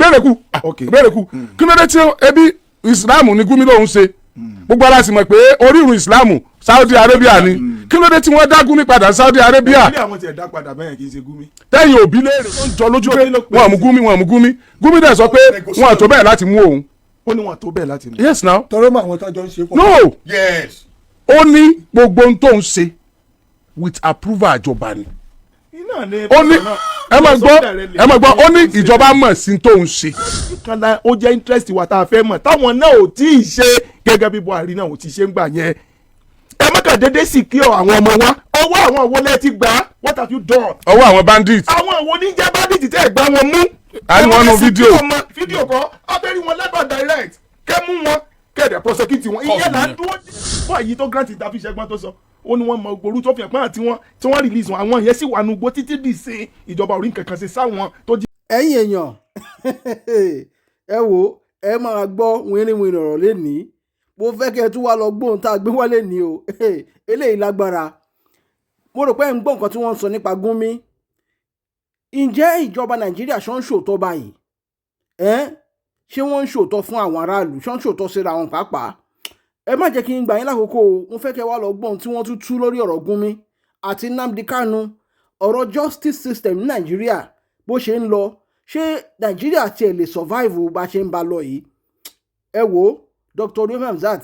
Ìbéèrè kù. Ìbéèrè kù. Kí ló dé tí ebi Islam ní Gumi lòún ṣe? Gbogbo ara sì mọ̀ pé orírun Islam, Saudi Arabia ni. Kí ló dé tí wọ́n dá Gumi padà Saudi Arabia? Nàìjíríà, wọn tiẹ̀ dá padà bẹ́ẹ̀, kì í ṣe Gumi. Tẹ́yìn òbí léèrè, ó ń jọ lójú pé wọ́n mú Gumi, wọ́n mú Gumi. Gumi dẹ̀ sọ pé wọ́n tó bẹ́ẹ̀ láti mú òun. Ó ní wọn tó bẹ́ẹ̀ láti mú. Yes now. Tọrọ mọ àwọn tọjọ ń ṣe pọ̀. No. Yes. Ó ní gbogbo ohun tó ń ṣe with approval àjọba ni. Iná ni. Ó ní, ẹ máa gbọ́, ẹ máa gbọ́, ó ní ìjọba mọ̀ sí tó ń ṣe. Kan la ó jẹ́ interest wa tá a fẹ́ mọ̀ táwọn náà ò tí ì ṣe, gẹ́gẹ́ bí Buhari náà ò tí ì ṣe ń gbà yẹn. Ẹ má kàn déédéé sì kí ọ àwọn ọmọ wa. Ọwọ́ àwọn wo lẹ ti gbà á? What have you done? Ọwọ́ àwọn bandit. Àwọn wo ní jẹ́ bandit tẹ́ ẹ̀ gbá wọn mú? A ní wọn nú fídíò. Fídíò kọ́, abẹ́rí wọn lẹ́bàá direct, kẹ́ mú wọn, kẹ́ẹ̀dẹ̀ prosecute wọn. Ìyẹn là ń dúró fún. Àyè tó grant interview, ṣẹ́gbọ́n tó sọ, ó ní wọ́n mọ gbòòrú tó fi hàn pé àti wọn tí wọ́n release wọn, àwọn yẹn sì wà nùgbó títí dì sí. Ìjọba orí nǹkan kan ṣe sáwọn tó jí. Ẹ̀yin èèyàn, ẹ wo, ẹ máa gbọ́ wìnrìnwìnrìn ọ̀rọ̀ lénìí. Mo fẹ́ kẹ́ ẹ tún wá lọ gbóhùn tá a gbé wálé ní o. Eléyìí lágbára. Mo rò pé ẹ̀ ń gbọ́ nǹkan tí wọ́n ń sọ nípa Gumi. Ǹjẹ́ ìjọba Nàìjíríà ṣọ́ ń ṣòótọ́ báyìí? Ẹ́ ṣé wọ́n ń ṣòótọ́ fún àwọn aráàlú? Ṣọ́ ń ṣòótọ́ síra wọn pàápàá? Ẹ má jẹ́ kí n gbà yín lákòókò o. Mo fẹ́ kẹ́ wá lọ gbọ́n tí wọ́n tún tú lórí ọ̀rọ̀ Gumi àti Nnamdi Kanu, ọ̀rọ̀ justice system ní Nàìjíríà, bó ṣe ń lọ. Ṣé Nàìjíríà tiẹ̀ lè survive bá ṣe ń ba lọ yìí? Ẹ wo Dr. Oríyomi Hamzat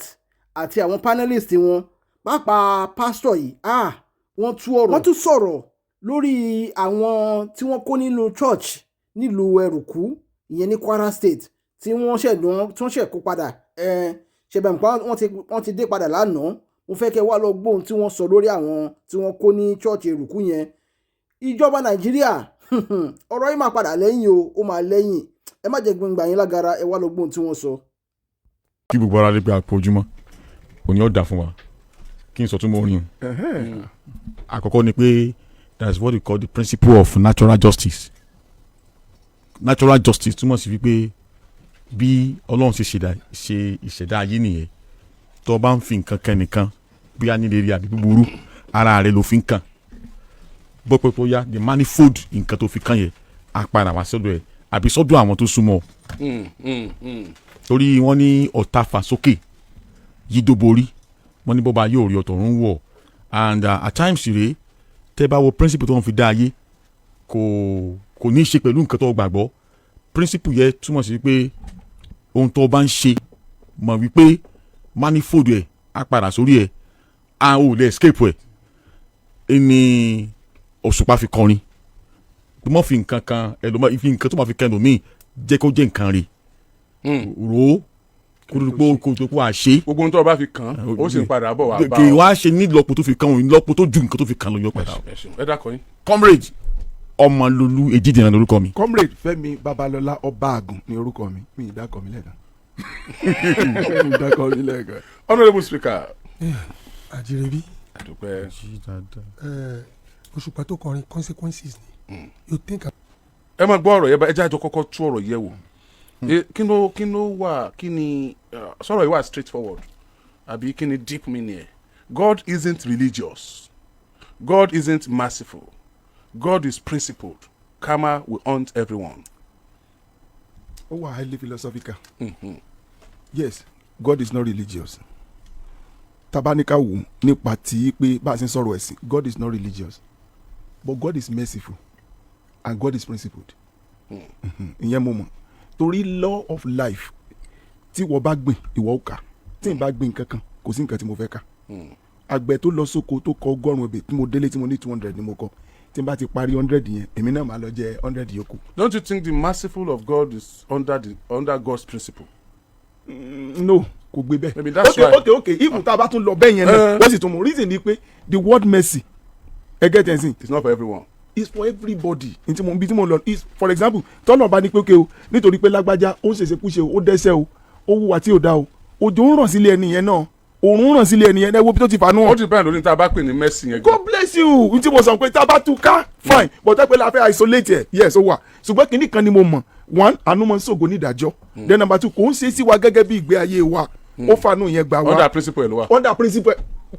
àti àwọn panelist wọn, pàápàá pásítọ̀ yìí, ah, wọ́n tú ọ̀rọ̀, wọ́n tún sọ̀rọ̀ lórí àwọn tí wọ́n kó nínú church nílùú Ẹrùkú, ìyẹn ní Kwara State, tí wọ́n ṣẹ̀ tí wọ́n ṣẹ̀ kó padà. Ẹ ṣe bẹ́ẹ̀ nípa wọ́n ti dé padà lánàá. Mo fẹ́ kẹ́ wá lọ gbóhùn tí wọ́n sọ lórí àwọn tí wọ́n kó ní church Ẹrùkú yẹn. Ìjọba Nàìjíríà, ọ̀rọ̀ yìí máa padà lẹ́yìn o, ó máa lẹ́yìn. Ẹ má jẹ́ gbìngbà yín lágara. Ẹ wá lọ gbóhùn tí wọ́n sọ. Kí gbogbo ara lè gbé àpò ojúmọ́ òní ọ̀dà fún wa. Kí n sọ tún mọ́ orin o. Àkọ́kọ́ ni pé that is what we call the principle of natural justice. Natural justice túmọ̀ sí wípé bí Ọlọ́run ṣe ṣe ìṣẹ̀dá ayé nìyẹn. Tó o bá ń fi nǹkan kan nìkan, bóyá ní rere àbí búburú, ara rẹ ló fi ń kàn. Bó pé bóyá the manifold nǹkan tó fi kàn yẹn á padà wá sọ́dọ̀ ẹ̀ àbí sọ́dọ̀ àwọn tó súnmọ́ ọ, torí wọ́n ní ọ̀tá fà sókè yídó borí, wọ́n ní bọ́ba yóò rí ọ̀tọ̀ ń wọ̀. And at times rèé, tẹ́ bá wo principle tó ń fi dá ayé, kò ní í ṣe pẹ̀lú nǹkan tó gbàgbọ́. Principle yẹn túmọ̀ sí pé ohun tó bá ń ṣe, mọ̀ wípé manifold ẹ̀ á padà sórí ẹ̀, a ò lè escape ẹ̀. Ní Òṣùpá fi kọrin pé mọ́ fi nǹkan kan ẹlòmọ́, fi nǹkan tó máa fi kẹ́ ẹlòmíì, jẹ́ kó jẹ́ nǹkan rè rò ó kó tó pé kó tó kó wá ṣe. Gbogbo ohun tó o bá fi kàn án, ó sì ń padà bọ̀ wá bá Kì í ọ. wá ṣe nílọ́po tó fi kàn òun, nílọ́po tó ju nǹkan tó fi kàn lọ yọ padà. Ẹ ṣeun, ẹ dákọ yín. Comrade Ọmọlolú Èjìdìran lórúkọ mi. Comrade Fẹ́mi Babalọ́lá Ọba Àgùn ní orúkọ mi. Mi ì dákọ mi lẹ́ẹ̀kan, mi ì dákọ mi lẹ́ẹ̀kan. Honourable Speaker. Àjẹrẹ́bí. Àdúpẹ́. Òṣùpá tó kọrin, consequences ni you think. Ẹ máa gbọ́ ọ̀rọ̀ yẹn bá. Ẹ jẹ́ àjọ kọ́kọ́ tú ọ̀rọ̀ yẹ̀ wò. Kí ló wà, kí ni sọ̀rọ̀ yìí wà straight forward àbí kí ni deep meaning ẹ̀? God isn't religious, God isn't merciful, God is principled. Karma will haunt everyone. Ó wà highly philosophical. Yes, God is not religious. Tabanika wò nípa tí pé bá a ṣe ń sọ̀rọ̀ ẹ̀sìn, God is not religious, but God is merciful and God is principled. Ìyẹn mo mọ̀ torí law of life, tí wọ́n bá gbìn, ìwọ ó ká. Tí n bá gbìn kankan, kò sí nǹkan tí mo fẹ́ ká. Àgbẹ̀ tó lọ sóko tó kọ 100 ebè, tí mo délé tí mo ní 200 ni mo kọ, tí n bá ti parí 100 yẹn, èmi náà máa lọ jẹ 100 yòókù. Don't you think the merciful of God is under God's principle? No, kò gbé bẹ́ẹ̀. Maybe that's Okay. why. Okay, even tá a bá tún lọ bẹ́ẹ̀ yẹn náà, wọ́n sì tún mú reason ni pé the word mercy, ẹ get ẹ̀ sìn. It's not for everyone. Is for everybody. N tí mo bí tí mo lọ is, for example, tọ́nà bá ní pé okay o, nítorí pé lágbájá ó ń ṣèṣe kúṣe o, ó dẹ́ṣẹ̀ o, ó wùwà tí ò dá o, òjò ń ràn sílé ẹni yẹn náà, òòrùn ń ràn sílé ẹni yẹn. Ẹ wo bí tó ti fàánú Ó hàn. depend lórí tá a bá pè ní mercy yẹn. God bless you. N tí mo sọ pé tá a bá tú ká, fine, but ẹ pé la fẹ́ isolate ẹ, yes, ó wà. Ṣùgbọ́n kìíní kan ni mo mọ̀: one, àánú máa ń ṣògo nídàájọ́. Then number two, kò ń ṣe sí wa gẹ́gẹ́ bí ìgbé ayé wa, ó fàánú yẹn gbà wá. Under principle ẹ̀ ló wà. Under principle,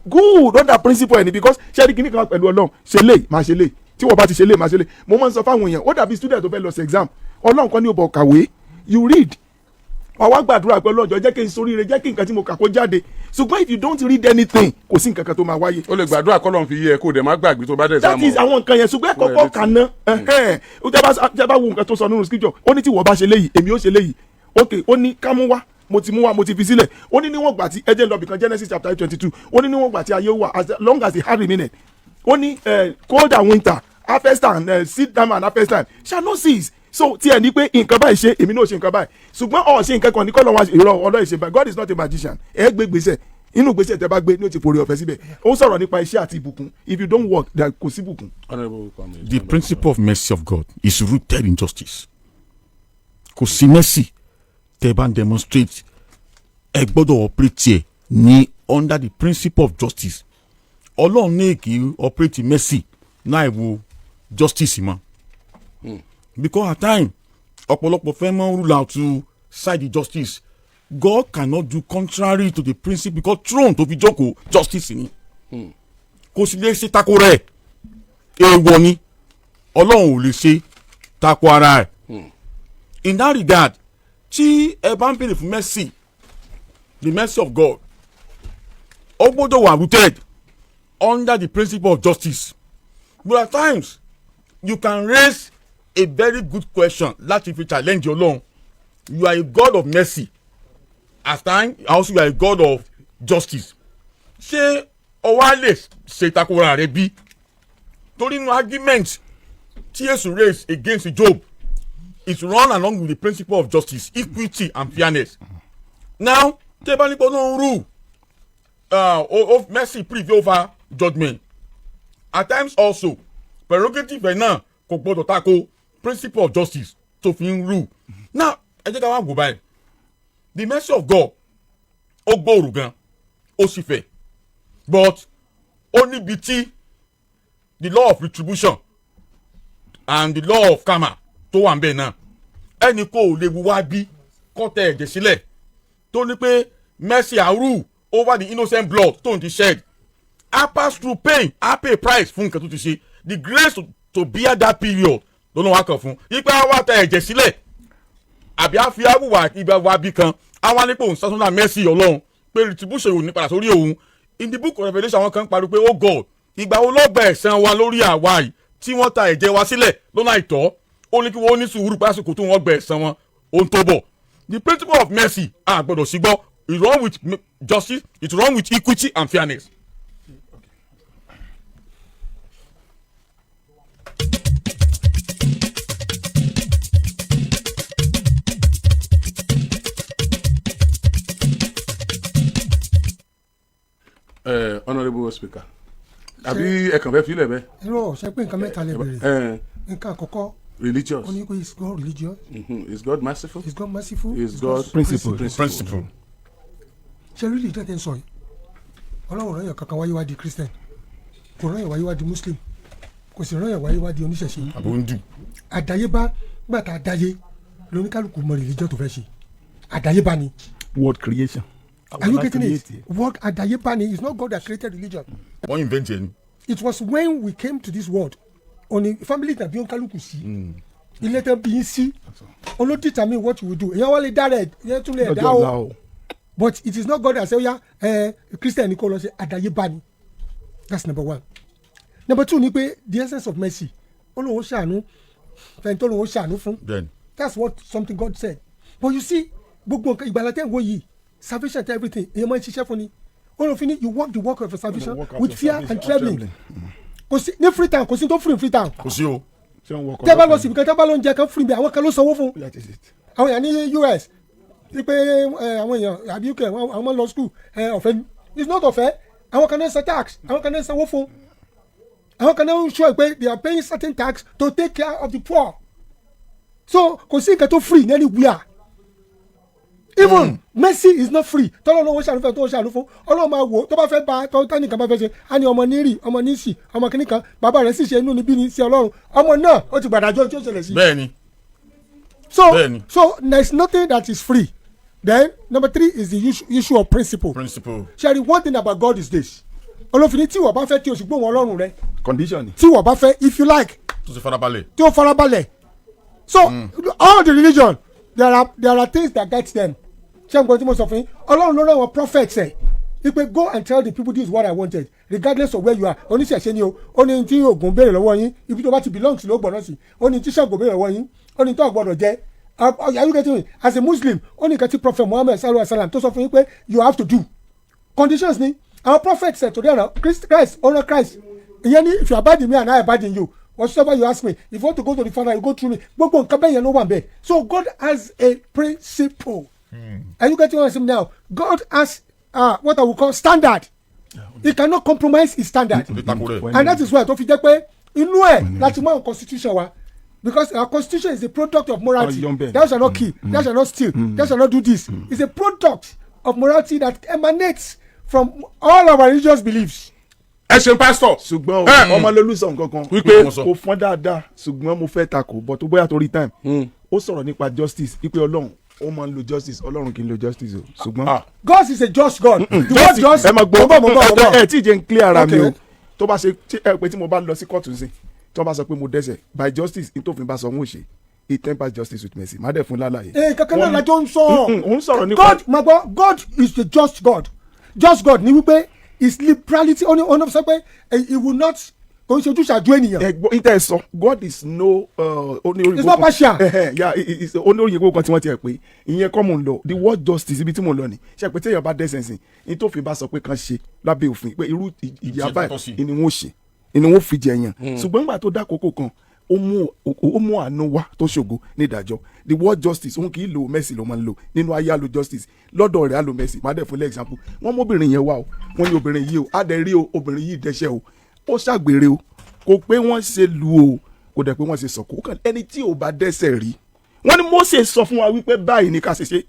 good, under principle ẹ̀ ni, because ṣé kìíní kan pẹ̀lú Ọlọ́run, ṣe lè máa ṣe lè tí wọ́n bá ti ṣe lè máa ṣe lè. Mo máa ń sọ fáwọn èèyàn, ó dàbí student tó fẹ́ lọ sí exam. Ọlọ́run kan ní ó bọ̀ kàwé. You read, wà wá gbàdúrà pé ọlọ́jọ́ jẹ́ kí n soríire, jẹ́ kí nǹkan tí mo kà kó jáde. Ṣùgbọ́n if you don't read anything, kò sí nǹkan kan tó máa wáyé. Ó lè gbàdúrà kọ́lọ́n fi yé ẹ, kó o dẹ̀ má gbàgbé tó bá dẹ̀ That is sáà mọ́. àwọn nǹkan yẹn. Ṣùgbọ́n ẹ kọ́kọ́ kà ná. Tẹ́ bá wo nǹkan tó sọ nínú scripture, ó ní tí wọ́n bá ṣe léyìí, èmi ó ṣe léyìí. Ok, ó ní ká mú wá, mo ti mú wá, mo ti fi sílẹ̀. Ó ní níwọ̀n gbà tí ẹ jẹ́ lọ bìkan, Genesis chapter 22, ó ní níwọ̀n gbà tí ayé wà, as long as the earth remaineth, ó ní cold and winter, harvest and seed time and harvest time shall not cease. So tí ẹ ní pé nǹkan báyìí ṣe, èmi náà ṣe nǹkan báyìí, ṣùgbọ́n ọ̀ ṣe nǹkan kan ní kọ́ lọ́wọ́ ìrọ̀ ọlọ́ọ̀ ṣe báyìí. God is not a magician. Ẹ gbé gbèsè inú gbèsè tẹ bá gbé ní o ti forí ọ̀fẹ́ síbẹ̀. Ó ń sọ̀rọ̀ nípa iṣẹ́ àti ìbùkún. If you don't work there, kò sí ìbùkún. Honourable Kwame. The principle of mercy of God is rooted in justice. Kò sí mercy tẹ́ bá ń demonstrate, ẹ gbọ́dọ̀ operate ẹ̀ ní under the principle of justice. Ọlọ́run ní kì í operate mercy náà wo justice mọ́, because at time ọ̀pọ̀lọpọ̀ fẹ́ mọ́ rule out to side the justice. God cannot do contrary to the principle, because throne tó fi jókòó, justice ni. Kò sì lè ṣe tako rẹ̀, èèwọ̀ ni. Ọlọ́run ò lè ṣe tako ara ẹ̀. In that regard, tí ẹ bá ń béèrè fún mercy, the mercy of God, ó gbọ́dọ̀ wà rooted under the principle of justice. But at times you can raise a very good question láti fi challenge Ọlọ́run. You are a God of mercy, at times also you are a God of justice. Ṣé o wá lè ṣe takora rẹ bí? Torí inú argument tí Jésù raise against Job is run along with the principle of justice, equity and fairness. Now, tẹ́ bá ní pé Ọlọ́run rule of mercy prevail over judgment, at times also prerogative ẹ̀ náà kò gbọdọ̀ tako principle of justice tó fi ń rule. Now, ẹ jẹ́ ká wá wò báyìí. The mercy of God, ó gbòòrò gan, ó sì fẹ̀, but ó níbi tí the law of retribution and the law of karma tó wà ń bẹ̀ náà. Ẹnì kò lè wá bí kọ́ tẹ ẹ̀jẹ̀ sílẹ̀ tó ní pé mercy á rule over the innocent blood tó ń ti shed. Á pass through pain, á pay price fún nǹkan tó ti ṣe. The grace to bear that period lọ́nà wa kàn fún ipa wa tẹ ẹ̀jẹ̀ sílẹ̀, àbí á fi awùwà ibà wa bí kan á wá nípò sásúnà mercy Ọlọ́run pé retribution ò ní padà sórí òun. In the Book of Revelation, àwọn kan pariwo pé, "Oh God, ìgbà wo ló gba ẹ̀san wa lórí àwa yìí tí wọ́n ta ẹ̀jẹ̀ wa sílẹ̀ lọ́nà àìtọ́?" Ó ní kí wọ́n ní sùúrù pásìkò tó wọ́n gba ẹ̀san wọn ohun tó bọ̀. The principle of mercy, a gbọ́dọ̀ sí gbọ́, it run with justice, it run with equity and fairness. Honourable Speaker, àbí ẹ kàn fẹ́ filẹ̀ bẹ́ẹ̀? Irọ́, ṣe pé nǹkan mẹ́ta lè bèrè. Nǹkan àkọ́kọ́, Religious. ó ní pé, is God religious? Is God merciful? Is God merciful? Is God Principle. Principle. Ṣe religion tẹ́ ń sọ yìí, Ọlọ́run rán yàn kankan wáyé wá di Christian, kò rán yàn wáyé wá di Muslim, kò sì rán yàn wáyé wá di oníṣẹ̀ṣe. Àbò ń dù. Àdáyébá, gbà tá a dáyé lóníkálukú mọ religion tó fẹ́ ṣe. Àdáyébá ni. Word creation. Are you getting it? Work àdáyébá ni. It's not God that created religion. Wọ́n invent ẹ̀ ni. It was when we came to this world, òní family tàbí oníkálukú sí ilé tẹ́ bí yín sí olóò determine what you will do. Èèyàn wá lè dára ẹ̀, èèyàn tún lè dá Lọ́jọ́ ọ̀la o. o. But it is not God that say, oya, Christian ni kò lọ ṣe. Àdáyébá ni. That's number one. Number two ni pé the essence of mercy, ó lóun ó ṣàánú fẹ́ni tó lóun ó ṣàánú fún. Bẹ́ẹ̀ni. That's what something God said. But you see, gbogbo nǹkan ìgbàlá tẹ́ ń wo yìí, salvation tẹ́ everything, èèyàn máa ń ṣiṣẹ́ fún ni. Ó lóun fi ní, you work the work of your salvation Work out with your fear salvation and trembling. Kò sí ní free time, kò sí tó free free time. Kò sí o. Ṣé wọ́n wọkọ̀ Tẹ́ bá lọ lọ́kàn? síbi kan, tẹ́ bá lọ oúnjẹ kan free bí, àwọn kan ló sanwó fún. That is it. Àwọn èèyàn ní US ní pé àwọn èèyàn àbí UK, àwọn máa ń lọ school ọ̀fẹ́ ni. It's not ọ̀fẹ́. Àwọn kan náà san tax, àwọn kan náà sanwó fún, àwọn kan náà ń sọ pé they are paying certain tax to take care of the poor. So kò sí nǹkan tó free ní anywhere. Even mercy is not free. Tọ́lọ́ lọ́wọ́ ṣàlùfẹ́ tó ṣàlù fún, Ọlọ́run máa wò ó tó bá fẹ́ bá tó tánìkan bá fẹ́ ṣe á ní ọmọ nírì, ọmọ níṣì, ọmọ kìnnìkan, bàbá rẹ̀ sì ṣe inú níbí ní sí Ọlọ́run, ọmọ náà ó ti gbàdájọ́ tí ó ṣẹlẹ̀ sí. Bẹ́ẹ̀ni. So Bẹ́ẹ̀ni. so there is nothing that is free. Then number three is the issue of principle. Principle. Sherry, one thing about God is this: olófin tí wọ́n bá fẹ́, tí o sì gbóhùn Ọlọ́run rẹ, Condition ni. tí wọ́n bá fẹ́, if you like, Tó ti farabalẹ̀. tí o farabalẹ̀. So all the religion There are things that guide them. Ṣé nǹkan tí mo sọ fún yín, Ọlọ́run ló rán àwọn prophets ẹ̀ wípé, "Go and tell the people this is what I wanted," regardless of where you are. Oníṣẹ̀ṣe ni o, ó ní tí Ògún béèrè lọ́wọ́ yín, ibi tó bá ti belong sí ló gbọ́dọ̀ sí. Ó ní tí Ṣàngó béèrè lọ́wọ́ yín, ó ní tó gbọ́dọ̀ jẹ́. Are you getting me? As a Muslim, ó ní nǹkan tí Prophet Muhammad sallallahu alaihi wa sallam tó sọ fún yín pé you have to do. Conditions ni àwọn prophets ẹ̀ torí ẹ̀rọ Christ, ọ̀rọ̀ Christ ìyẹn ni, "If you abide in me and I abide in you, whatsoever you ask me, if you want to go to the Father, you go through me." Gbogbo nǹkan bẹ́ẹ̀ yẹn ló wà bẹ́ẹ̀. So God has a principle. Are you getting what I'm saying now? God has what I will call standard. He cannot compromise his standard, and that is why tó fi jẹ́ pé inú ẹ̀ láti mú àwọn constitution wa, because our constitution is a product of morality. Oh, young Ben. "Thou shalt not kill, thou shalt not steal, thou shalt not do this." It's a product of morality that emanates from all our religious beliefs. Ẹ ṣeun, pastor. Ṣùgbọ́n Eh. Ọmọlólú sọ nǹkan kan Wípé? Kò fọ́n dáadáa, ṣùgbọ́n mo fẹ́ takò bọ̀ tó bóyá torí time. Ó sọ̀rọ̀ nípa justice, wípé Ọlọ́run ó máa ń lo justice. Ọlọ́run kì í lo justice o, ṣùgbọ́n. Ah. God is a just God. The word just. Ẹ máa gbọ́. Mo bọ̀, mo bọ̀, mo bọ̀. Ẹ tí ì jẹ́ n clear ara mi o. Okay. Tó bá ṣe tí ẹ pé tí mo bá lọ sí kóòtù sí, tí wọ́n bá sọ pé mo dẹ́ṣẹ̀, by justice ní tófin bá sọ, wọ́n ò ṣe, he tempers justice with mercy. Má dẹ̀ fún lálàyé. Ee, kankan náà la jọ ń sọ. Òun sọ̀rọ̀ nípa. God, ma gbọ́, God is the just God. Just God ni wípé his liberality, ó ní sọ pé he will not, kò ń ṣe ojúṣàjú ènìyàn. Ẹ gbọ́ níta ẹ sọ, God is no ó ní òyìnbó It's not partial. Yeah, ó ní òyìnbó kan tí wọ́n ti ẹ̀ pé ìyẹn kọ́ mò ń lọ. The word justice, ibi tí mò ń lọ ni ṣe pé téèyàn bá dẹ́ṣẹ̀ sìn ní tófin bá sọ pé kan ṣe lábẹ́ òfin, pé irú ìyà Ìjìyà tó tọ́ sí. báyìí ni wọ́n ṣe, ni wọ́n fi jẹ yàn, ṣùgbọ́n nígbà tó dákòókò kan, ó mú àánú wá tó ṣògo ní ìdájọ́. The word justice, òun kì í lo mercy, ló máa ń lò nínú ayé. Á lo justice lọ́dọ̀ rẹ̀, á lo mercy. Má dẹ̀ fún lẹ́ example. Wọ́n mú obìnrin yẹn wá o, wọ́n ní obìnrin yìí o, á dẹ̀ rí o, obìnrin yìí dẹ́ṣẹ̀ o, ó ṣàgbèrè o. Kò pé wọ́n ṣe lu o, kò dẹ̀ pé wọ́n ṣe sọ̀kò. Ó kàn ẹni tí ò bá dẹ́ṣẹ̀ rí, wọ́n ní Mósè sọ fún wa wípé báyìí ní ká ṣe ṣe,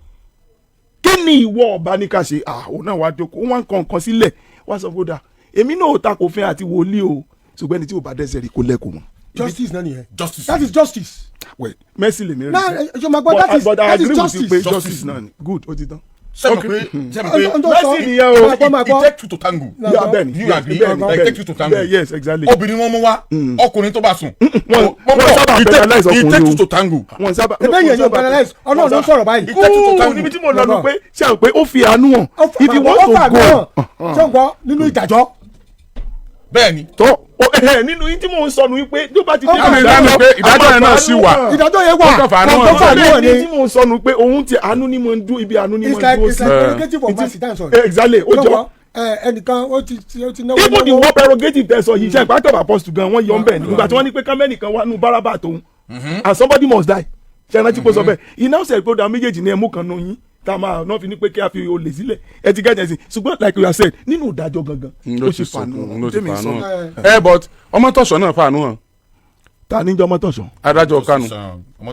kí ni ìwọ ọba ní ká ṣe? Ah, òun náà wàá jókòó, wọ́n kàn nǹkan sílẹ̀, wọ́n sọ fún dà, èmi náà ò ta kò fin àti wòlíì o, ṣùgbọ́n ẹni tí ò bá dẹ́ṣẹ̀ rí, kó lẹ́kọ̀ọ́ mọ́. Justice náà nìyẹn. Justice. That is justice. Well, mercy lèmi rí. Náà ṣe ma gbọ́, that is But I that is agree with you pé justice. justice náà ni good, ó ti tán. Sẹ́mi pé sẹ́mi pé Mercy nìyẹn o. Máa gbọ́, máa it gbọ́. take two to tango. Máa Yeah, gbọ́. bẹ́ẹ̀ni. Do you agree? Bẹ́ẹ̀ni, Like, bẹ́ẹ̀ni. take two to tango. Yeah, yes, exactly. Obìnrin wọn mú wá, ọkùnrin tó bá sùn. Wọ́n sábà It penalize it ọkùnrin take o. two to tango. Wọ́n sábà. Ebe yẹn yóò penalize, Ọlọ́run ló ń sọ̀rọ̀ báyìí. It take two to tango. Níbi tí mo lọ nu pé ṣé àwọn pé ó fi àánú hàn. If you want Ó fà to go. Ṣé ń gbọ́ nínú ìdájọ́? Bẹ́ẹ̀ni. Tó ẹ nínú yín tí mò ń sọ nu wípé tó bá ti Ó dé. fà Dáhùn pé ìdájọ́ yẹn náà sì wà. Ìdájọ́ yẹn wà. Ó kàn fàánú kò hàn. tó fàánú hàn Bẹ́ẹ̀ ni ni. tí mò ń sọ nu pé òun ti àánú ni mo ń dún, ibi àánú ni mo It's ń like dúró it's sí. like prerogative of mercy dáhùn sọ̀rọ̀. Exactly, ó jọ. Ẹnìkan ó ti náwó Even the náwó. word prerogative tẹ sọ yìí, ṣe ìpàtọ́ apostle gan wọ́n yọ ń bẹ̀ ni nígbà tí wọ́n ní pé kámẹ́nì kan wà nù bárabà tóun and somebody must die. Ṣe rántí kó sọ bẹ́ẹ̀? Iná ṣe pé ó da méjèèjì ní ẹmú kan nù yín tá a máa náà fi ní pé kí a fi olè sílẹ̀. Ẹ ti gẹ́gẹ́ sí, ṣùgbọ́n like you have said, nínú ìdájọ́ gangan, Ló ó ti ṣe fàánù sọkún, ló ti tèmi fàánù sọ. hàn. Ẹ but Ọmọtọ̀sọ náà fàánù hàn. Ta ní jọmọ tọ̀sán? Adájọ́ Kánú.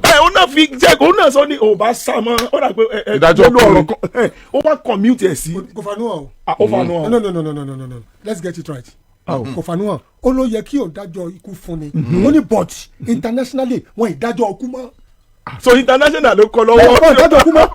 Ẹ òun náà fi jẹ́, òun náà sọ ní ò bá sá mọ́, ó dà pé ẹ Ìdájọ́ ló ọ̀rọ̀ kúrú. kan ẹ, ó wá commute ẹ̀ sí. Kò fàánú hàn o. Ah, ó fàánù hàn. No, no, no, no, no, no, no, no, let's get it right. Kò fàánú hàn. Ó ló yẹ kí òun dájọ́ ikú fún ni. Ó ní but internationally, wọn ìdájọ́ ikú mọ́. So international ló kọ lọ́wọ́. Wọn ìdájọ́ ikú mọ́.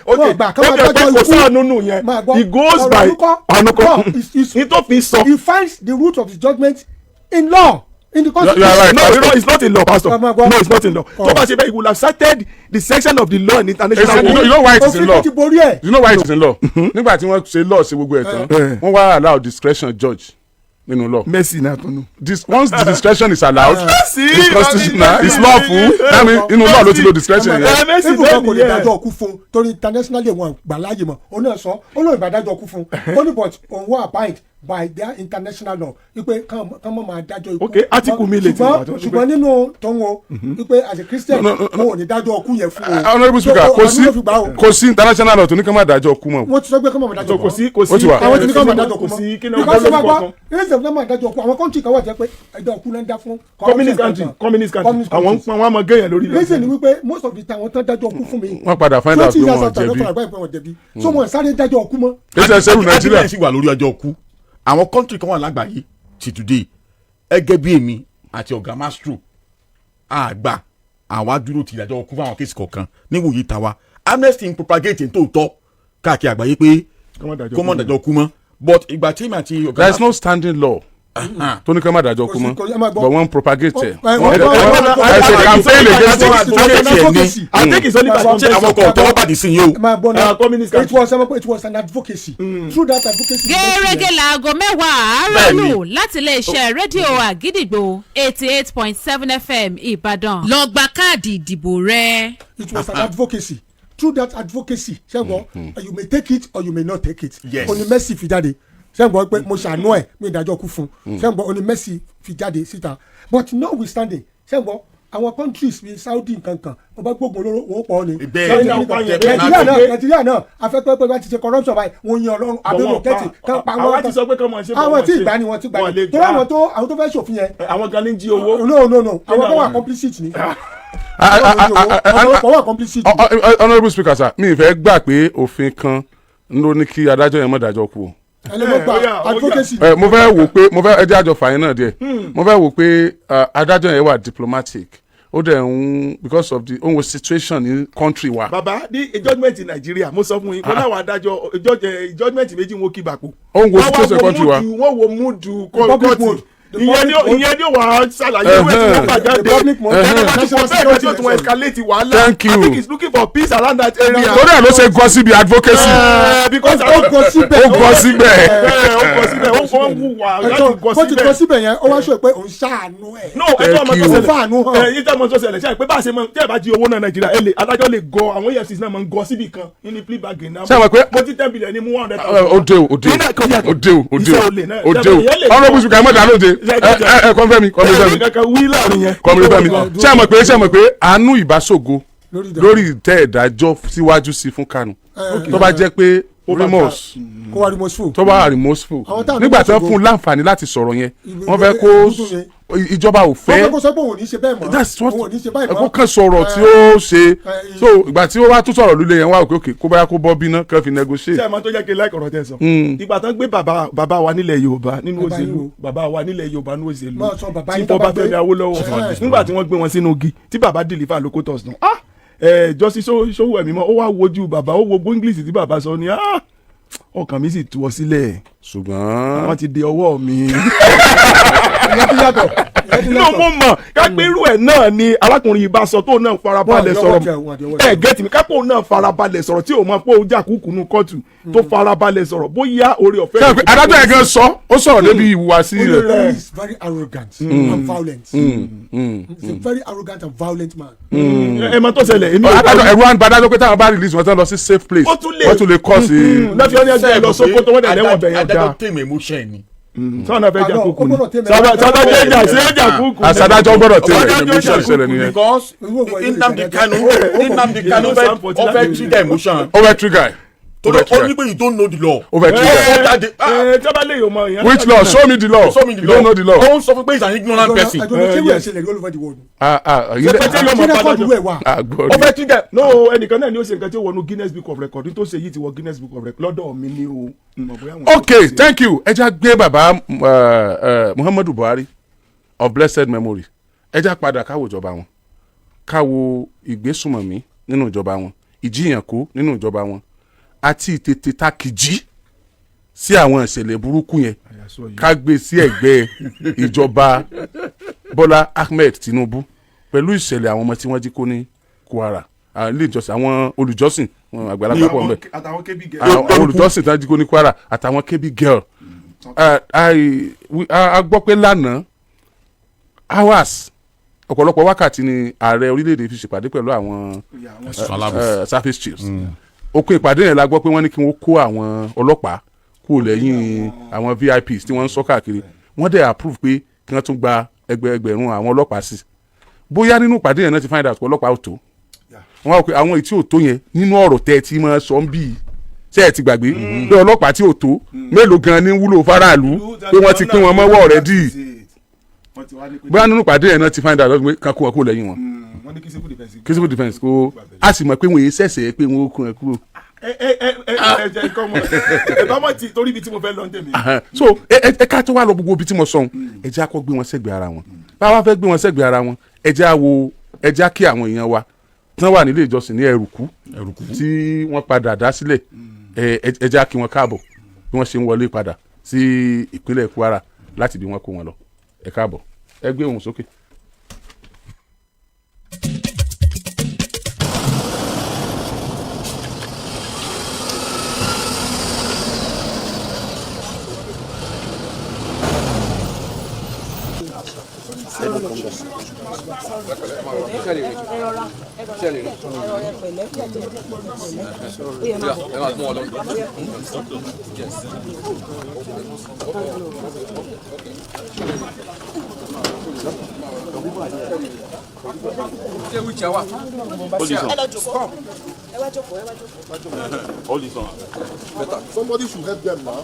Ok, Wọn gbà ká máa ó jẹ́ pé dájọ́ kò ikú. sáànù nù yẹn. Máa gbọ́. It goes Ọ̀rọ̀ by àánú kọ́. àánú kọ́. No, ní tó fi sọ. He finds the root of his judgment in law, in the You are constitution. right. No, no, it's not in law, pastor. Máa gbọ́. No, it's not in law. Tó bá ṣe bẹ́ẹ̀, he would have cited the section of the law in international You know, you know why it is in Òfin law? tó ti borí ẹ̀. You know why it is in law? Nígbà tí wọ́n ṣe law, ṣe gbogbo ẹ̀ tán, Eh. wọ́n wá allow discretion judge nínú law. Mercy náà tó nù. This, once the discretion is allowed, Mercy, it's constitutional, it's lawful. That means inú law ló ti lo discretion yẹn. Mercy Ibùdó náà kò lè nìyẹn. dájọ́ ọkú fún torí internationally wọn gbà láàyè mọ́. Òun náà sọ, ó lóun ìbá dájọ́ ọkú fún. Ó ní but òun wà abide by their international law wípé kán mọ́ máa dájọ́ ikú. Ok, article mi lè ti wà tó ń Ṣùgbọ́n nínú tòun o, wípé as a Christian, No, no, no. òun ò ní dájọ́ ọkú yẹn fún o. Honourable Speaker, So, kò sí àánú ló fi gbà o. kò sí international law tó ní ká má dájọ́ kú mọ́. Wọ́n ti sọ pé kán mọ́ máa dájọ́ So kò sí kò sí Ó ti wà. Àwọn tí ní kán máa dájọ́ kò ọkú sí mọ́, kí náà because gbọ́ wọ́n lórúkọ gbọ́ kan. reason náà máa dájọ́ ọkú, àwọn country kan wà jẹ́ pé ẹjọ́ ọkú náà ń dá fún Communist country, communist country, àwọn ń pọn wọn á mọ gẹ́yàn lórí ilẹ̀. Reason ni wípé most of the time, àwọn tán dájọ́ ọkú fún mi, Wọ́n padà find out 20 pé years wọ́n after, ló jẹ̀bi. padà gbà pé wọ́n jẹ̀bi, so wọ́n sáré dájọ́ ọkú mọ́. Èsì ẹsẹ̀ rù Nàìjíríà. Nàìjíríà sì wà lórí ọjọ́ kú. Àwọn country kan wà lágbàáyé ti today, ẹgẹ́ bí èmi àti ọ̀gá maestro àgbà, àwa dúró ti ìdájọ́ kú fún àwọn case kọ̀ọ̀kan níwòye tàwa. Amnesty ń propagate ní tòótọ́ káàkiri àgbáyé pé Kó má dájọ́ kó má kú mọ́. dájọ́ kú mọ́, but ìgbà tí èmi àti ọ̀gá There is no standing law. Tó ní ká má dájọ́ kú mọ́, Ẹ máa gbọ́. but wọ́n propagate ẹ̀. Ẹ Ẹ ṣe campaign against it. Advocacy. I think it's only by Ṣé àwọn kan ò tọwọ́ bàdí sí yín o? Máa gbọ́ náà. Communist It was, it was an advocacy. Through that advocacy. Gẹ́gẹ́ láago 10 àárọ̀ Bẹ́ẹ̀ni. lù láti iléeṣẹ́ rédíò Àgídìgbò 88.7 FM, Ìbàdàn. Lọ gba káàdì ìdìbò rẹ. It was an advocacy. Through that advocacy, ṣẹ́gun, you may take it or you may not take it. Yes. Oní mercy fi jáde, ṣẹ́gun, pé mo ṣàánú ẹ̀, mi ìdájọ́ kú fún un, ṣẹ́gun, oní mercy fi jáde síta. But notwithstanding, ṣẹ́gun, àwọn countries bíi Saudi nkankan, wọ́n bá gbógun olóró, wọ́n pọ̀ ni. Bẹ́ẹ̀ ni. Nàìjíríà náà, Nàìjíríà náà, afẹ́pẹ́pẹ́ bá ti ṣe corruption báyìí, wọ́n yan Ọlọ́run àbẹ̀wò kẹ́tì kan pa Àwa wọ́n. ti sọ pé kọ́ mọ̀ ṣe. Àwọn tí ìgbà ni wọ́n ti gbà Wọ́n lè ni torí gbà. àwọn tó fẹ́ ṣòfin yẹn. Àwọn kan ní jí owó. No, no, no, àwọn tó wà complicit ni. Àwọn tó wà complicit ni. Honourable Speaker sir, mi ì fẹ́ gbà pé òfin kan ló ní kí adájọ́ yẹn má dájọ́ kú o. Ẹlẹ́mọ̀gbà. Ó yá, ó yá. Advocacy. Ẹ, mo fẹ́ wò pé, mo fẹ́ ẹ jẹ́ àjọ fàyín náà díẹ̀. Mo fẹ́ wò pé adájọ́ yẹn wà diplomatic, ó dẹ̀ ń because of the òun situation ní country wa. Bàbá, ní judgement in Nigeria, mo sọ fún yín, wọn láwọn adájọ́ judgement méjì wọn kì í bàpò. Ó ń wo situation country wa. Wọ́n wo mood Public kọ́ọ̀tì. mood. The Ìyẹn ni public mood. ìyẹn ni wà á ṣàlàyé ìwé tí wọ́n gbà jáde. The public mood. Ẹni bá ti wọ bẹ́ẹ̀ kan tí ó tún wọ́n escalate wàhálà. Thank you. I think he's looking for peace around that area. Torí ẹ̀ ló ṣe gọ síbi advocacy. Because Ó gọ síbẹ̀. Ó gọ síbẹ̀. Ẹ, ó gọ síbẹ̀, ó kọ́ ń wùwà láti gọ Bó ti gọ síbẹ̀. síbẹ̀ yẹn, ó wá sọ pé òun ṣàánú ẹ̀. No, ẹjọ́ ọmọ Thank tó you. ṣẹlẹ̀ Fàánú hàn. Ẹ yín tẹ́ ọmọ tó ṣẹlẹ̀ ṣáà pé bá a ṣe mọ tí ẹ bá jí owó náà Nàìjíríà, ẹ lè adájọ́ lè gọ, àwọn EFCC náà máa ń gọ síbì kan ní plea bargain náà. Ṣé àwọn pé- Mo ti 10 billion ní mú 100,000. Ó dé o, ó dé o, ó dé o, ó dé Iṣẹ́ olè náà. o, ó dé o. Ìyẹn lè Honourable Speaker, ẹ mọ̀ dá lóde. Ẹ ẹ ẹ kọ́nfẹ́mi, kọ́nfẹ́mi, Kankan wí láàrin yẹn. kọ́nfẹ́mi. Ṣé ẹ mọ̀ pé àánú ìbáṣògo Lórí ìdájọ́. lórí ìtẹ́ ìdájọ́ síwájú sí fún Kanu, tó bá jẹ́ pé remorse, Kó wá remorseful. tó bá wà remorseful Àwọn táwọn nígbà tí wọ́n remorseful. fún un láǹfààní láti sọ̀rọ̀ yẹn, wọ́n fẹ́ kó ìjọba ò Wọ́n fẹ́ fẹ́ kó sọ pé òun ò ní ṣe bẹ́ẹ̀ mọ́. That's what Òun ò ní ṣe báyìí mọ́. Kó kàn sọ̀rọ̀ tí ó ṣe. Eh, So ìgbà tí ó wá tún sọ̀rọ̀ lulẹ̀ yẹn, wá òkè òkè kó báyà kó bọ́ bíná kán fi negotiate. Ṣé ẹ mọ̀ tó jẹ́ kí n láìkọ̀ ọ̀rọ̀ tẹ́ sọ? Ìgbà tán gbé bàbá bàbá wa nílẹ̀ Yorùbá nínú Bàbá òṣèlú, yín wo? bàbá wa nílẹ̀ Yorùbá nínú òṣèlú, Máa sọ bàbá tí yín tó bọ́ba bá gbé. Fẹ́mi Awólọ́wọ̀, nígbà tí wọ́n gbé wọn sínú igi, tí bàbá deliver locotus náà, ah, ẹ Justice Sowemimo, ó wá wojú bàbá, ó wo English tí bàbá sọ ni, ah, ọkàn mi sì tú ọ sílẹ̀. Ṣùgbọ́n Wọ́n ti di ọwọ́ mi. Ìyẹn ti yàtọ̀. Ìyẹn ti Inú yàtọ̀. mo mọ̀ kápẹ́ irú ẹ̀ náà ni arákùnrin yìí bá sọ, tó náà farabalẹ̀ Wọ́n àdéhùn sọ̀rọ̀. jẹ́, wọ́n àdéhùn Ẹ jẹ́. gẹ́tì mi, kápẹ́ òun náà farabalẹ̀ sọ̀rọ̀ tí òun máa pé òun jà kúkú nù kóòtù, tó farabalẹ̀ sọ̀rọ̀, bóyá orí ọ̀fẹ́. Ṣé ẹ pé adájọ́ yẹn gan sọ, ó sọ̀rọ̀ débi ìhùwàsí rẹ̀. He is very arrogant and violent. He's a very arrogant and violent man. Ẹ mọ tó ṣẹlẹ̀, èmi ò Adájọ́, ẹ̀rù wa ń ba adájọ́ pé táwọn bá release wọn tán lọ sí safe place, Ó tún lè- wọ́n tún lè kọ́ sí. Lọ́fi ọ́ ní ẹgbẹ́ lọ Sókótó, wọ́n dẹ̀ lẹ́wọ̀n bẹ̀yẹn Adájọ́ dáa. tèmi emotion ni. Sọ́nà fẹ́ jà Àlọ́, kúkú ó ni gbọ́dọ̀ tèmi. sàdájọ́ jà sí ẹjà kúkú ni. Àsàdájọ́ gbọ́dọ̀ tẹ̀lé Adájọ́ emotion jà ìṣẹ̀lẹ̀ kúkú ni. nìyẹn. Because Irú òwò yìí lè Nnamdi ṣẹlẹ̀. Kanu, Nnamdi Kanu fẹ́, ó fẹ́ trigger emotion. Ó fẹ́ trigger ẹ̀. Ó Torí fẹ́ ó trigger ní ẹ̀. pé you don't know the law. Ó fẹ́ trigger ẹ̀. Ó jáde, ah, Ẹ tí a bá lè yọ mọ ìyẹn. Which law? Show me the law. Show me the You law. don't know the law. Ó ń sọ fún pé he's an ignorant person. I don't know ṣé wíwẹ̀ Yes. ṣẹlẹ̀ all over the world. Ah ah, yìí Ṣé pé tí dẹ̀ yóò mọ Ṣé record bá wẹ̀ wà? Ah, gbọ́ Ó fẹ́ trigger. No, ẹnìkan náà ni ó ṣe nǹkan tí ó wọnú Guinness Book of Record tó ṣe yìí, ti wọ Guinness Book of Record lọ́dọ̀ mi ni o. Mọ̀ bóyá àwọn- Okay, thank you. Ẹ já gbé bàbá Muhammadu Buhari of blessed memory, ẹ já padà káwo ìjọba wọn, káwo ìgbésùmọ̀mí nínú ìjọba wọn, ìjiyànkó nínú ìjọba wọn, àti ìtètè takìjí sí àwọn ìṣẹ̀lẹ̀ burúkú yẹn, ká gbé sí ẹ̀gbẹ́ ìjọba Bọ́lá Ahmed Tinubu pẹ̀lú ìṣẹ̀lẹ̀ àwọn ọmọ tí wọ́n jí kó ní Kwara, àwọn ilé ìjọsìn, àwọn olùjọ́sìn, wọn àgbàlagbà pọ̀ ńbẹ̀, Àtàwọn kébì gẹ̀. àwọn olùjọ́sìn tí wọ́n jí kó ní Kwara àtàwọn Kebbi girl. A gbọ́ pé lánàá, hours, ọ̀pọ̀lọpọ̀ wákàtí ni ààrẹ orílẹ̀-èdè fi ṣèpàdé pẹ̀lú àwọn service chiefs. Okun ìpàdé yẹn la gbọ́ pé wọ́n ní kí wọ́n kó àwọn ọlọ́pàá kúrò lẹ́yìn àwọn VIPs tí wọ́n ń sọ káàkiri. Wọ́n dẹ̀ approve pé kí wọ́n tún gba ẹgbẹ̀ẹgbẹ̀rún àwọn ọlọ́pàá sí. Bóyá nínú ìpàdé yẹn náà ti find out pé ọlọ́pàá ò tó. Wọ́n wá pé àwọn èyí tí ò tó yẹn nínú ọ̀rọ̀ tẹ́ ẹ ti máa sọ ń bí i, ṣé ẹ ti gbàgbé pé ọlọ́pàá tí ò tó mélòó gan ní wúlò faraàlú, pé wọ́n ti pín wọn mọ́wọ́ already? Bóyá nínú ìpàdé yẹn náà ti find out pé kan kó wọn kó lẹ́yìn wọn. Wọ́n ní kí civil defence. Kí civil defence kó, a sì mọ̀ pé wọ́n yé sẹ̀sẹ̀ pé wọ́n ó kún ẹ kúrò. Ẹ ẹ ẹ ẹ ẹ jẹ kọ́ mọ̀ ẹ bá mọ̀ tí torí ibi tí mo fẹ́ lọ ń tèmi. So ẹ ẹ ká tó wá lọ gbogbo ibi tí mo sọ ohun, ẹ jẹ́ á kọ́ gbé wọn sẹ́gbẹ̀ẹ́ ara wọn. Bá wa fẹ́ gbé wọn sẹ́gbẹ̀ẹ́ ara wọn, ẹ jẹ́ á wo, ẹ jẹ́ á kí àwọn èèyàn wa tí wọ́n wà nílé ìjọsìn ní Ẹrùkú Ẹrùkú. tí wọ́n padà dá sílẹ̀. Ẹ ẹ jẹ́ á kí wọn káàbọ̀ bí wọ́n ṣe ń wọlé padà sí ìpínlẹ̀ Kwara. Láti bí wọ́n kó wọn lọ. Ẹ káàbọ̀, ẹ gbé ohùn sókè. Somebody should help them now.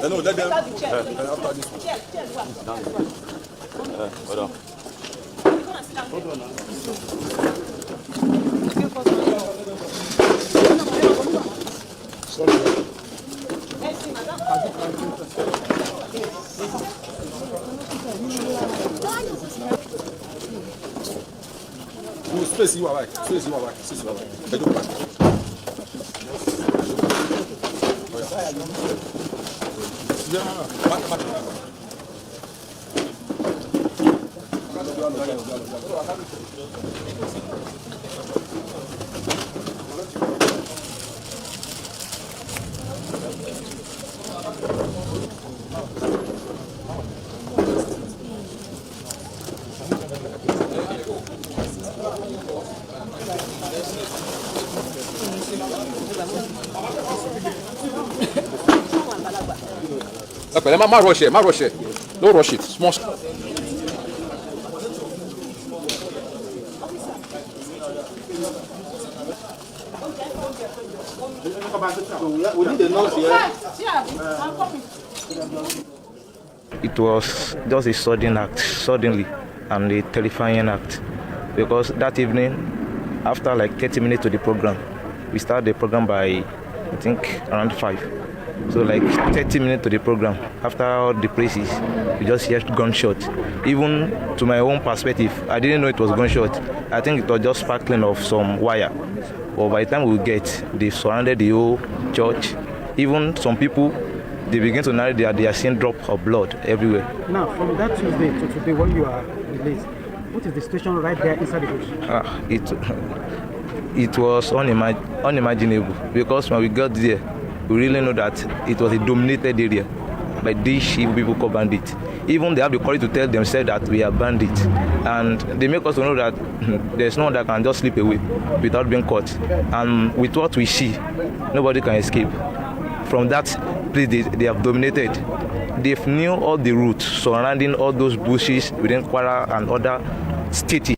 No, let them. After this. Hold on. No, space you are right. Space you are right. Space you are right. Ẹ jókòó báyìí. Back, back. Ẹ pẹ̀lẹ́, má rush ẹ, má rush ẹ. No rush it. Small. We need a nurse here. It was just a sudden act, suddenly, and a terrifying act. Because that evening, after like 30 minutes to the program, we started the program by, I think, around 5. So like 30 minutes to the program, after all the praises, we just hear gunshot. Even to my own perspective, I didn't know it was gunshot. I think it was just sparkling of some wire. But by the time we get, they surrounded the whole church. Even some people, they begin to narrate that they are seeing drop of blood everywhere. Now, from that Tuesday to today, when you are released, what is the situation right there inside the bush? Ah, it was unimaginable because when we got there, we really know that it was a dominated area by these evil people called bandits. Even they have the courage to tell themselves that we are bandits, and they make us to know that there's no one that can just slip away without being caught. And with what we see, nobody can escape. From that place they have dominated. They've knew all the routes surrounding all those bushes within Kwara and other states.